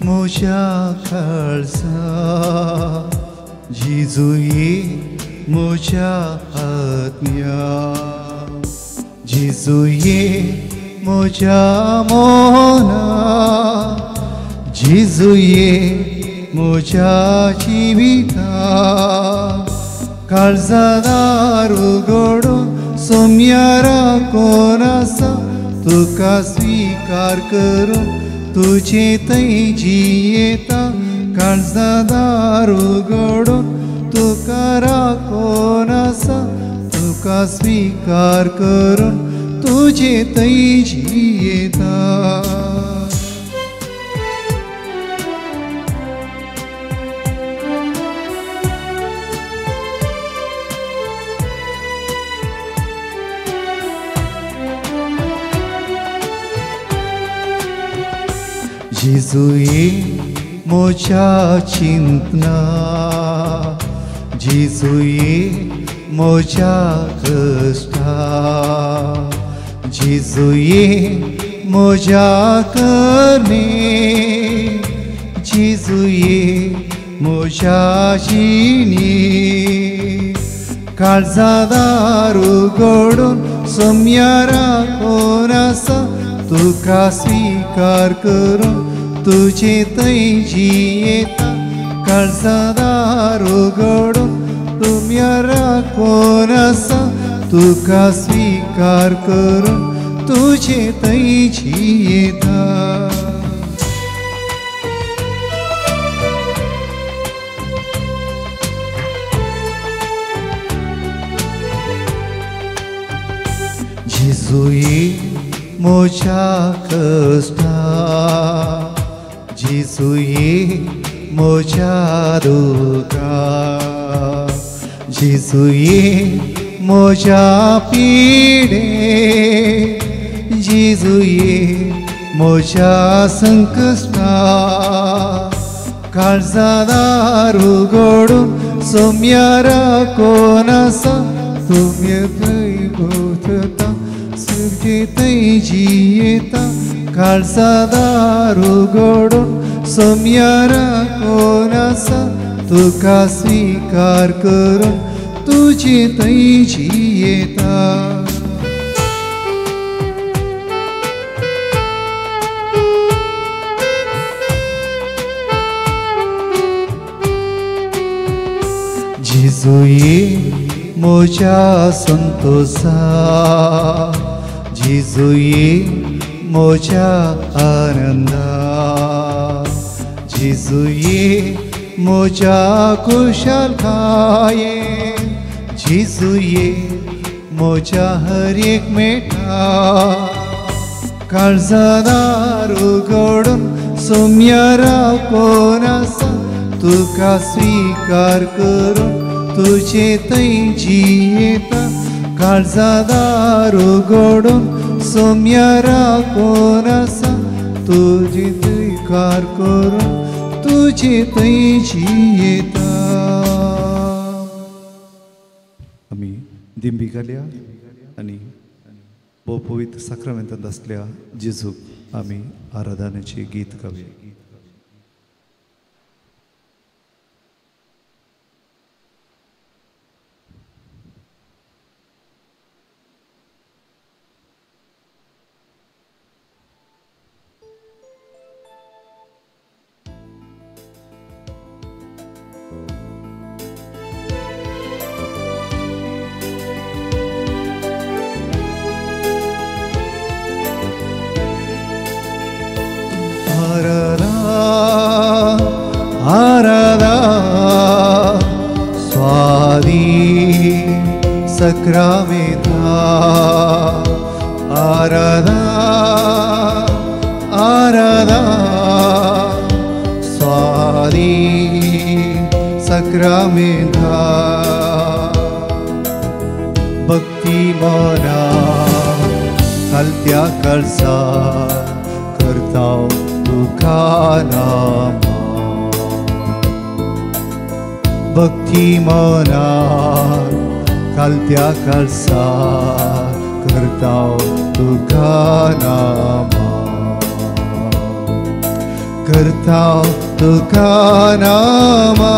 म्हज्या काळजा, जेजूये म्हज्या आत्म्या, जेजूये म्हज्या मना, जेजू ये म्हज्या जिविता. काळजादार उगडून सोम्या राखून आसा, तुका स्विकार करून तुजे थंय जियेता. काळजादार उगडून तुका राखून आसा, तुका स्विकार करून तुजे थंय जियेता. जेजू ये म्हज्या चिंतना, जेजू ये म्हज्या कश्टा, जेजू ये म्हज्या करणे, जेजू ये म्हज्या जिणे. काळजादार उगडून सोम्या राखून आसा, तुका स्विकार करून तुजे थंय जियेता. काळजादार उगडून तुम्या राखून आसा, तुका स्विकार करून तुजे थंय जियेता. जेजू ये म्हज्या कश्टा, जेजू ये म्हज्या दुखा, जेजू ये म्हज्या पिडे, जेजू ये म्हज्या संकश्टा. काळजादार उगडून सोम्या राखून आसा, तुम्या थंय भोंवता, तुजे थंय जियेता. काळजादार उगडून सोम्या राखून आसा, तुका स्विकार करून तुजे थंय जियेता. जेजू ये म्हज्या संतोषा, जेजू ये म्हज्या आनंदा, जेजू ये म्हज्या खुशालकाये, जेजू ये म्हज्या हर एक मेटा. काळजादार उगडून सोम्या राखून आसा, तुका स्विकार करून तुजे थंय जियेता. काळजादार उगडून सोम्या राखून आसा, तुजे स्विकार करून तुजे थंय जियेता. आमी दिंबी घालया आनी भोव पवित्र साक्रामेंतांत आसल्या जेजूक आमी आराधनेचें गीत गावया. Sacramenta, Arada, Arada, Swadi Sacramenta. Bhakti mona kaltya kalsa करताव तुका नामा. भक्ती मना कालत्या कालसा करताव तुका नामा, करताव तुका नामा.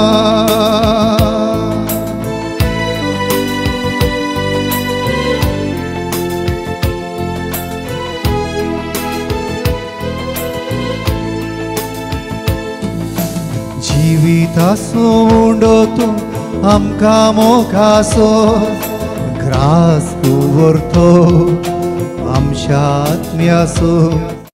जिविताचो उंडो तूं आमकां मोगाचो ग्रास तूं व्हरतो आमच्या आत्म्याचो.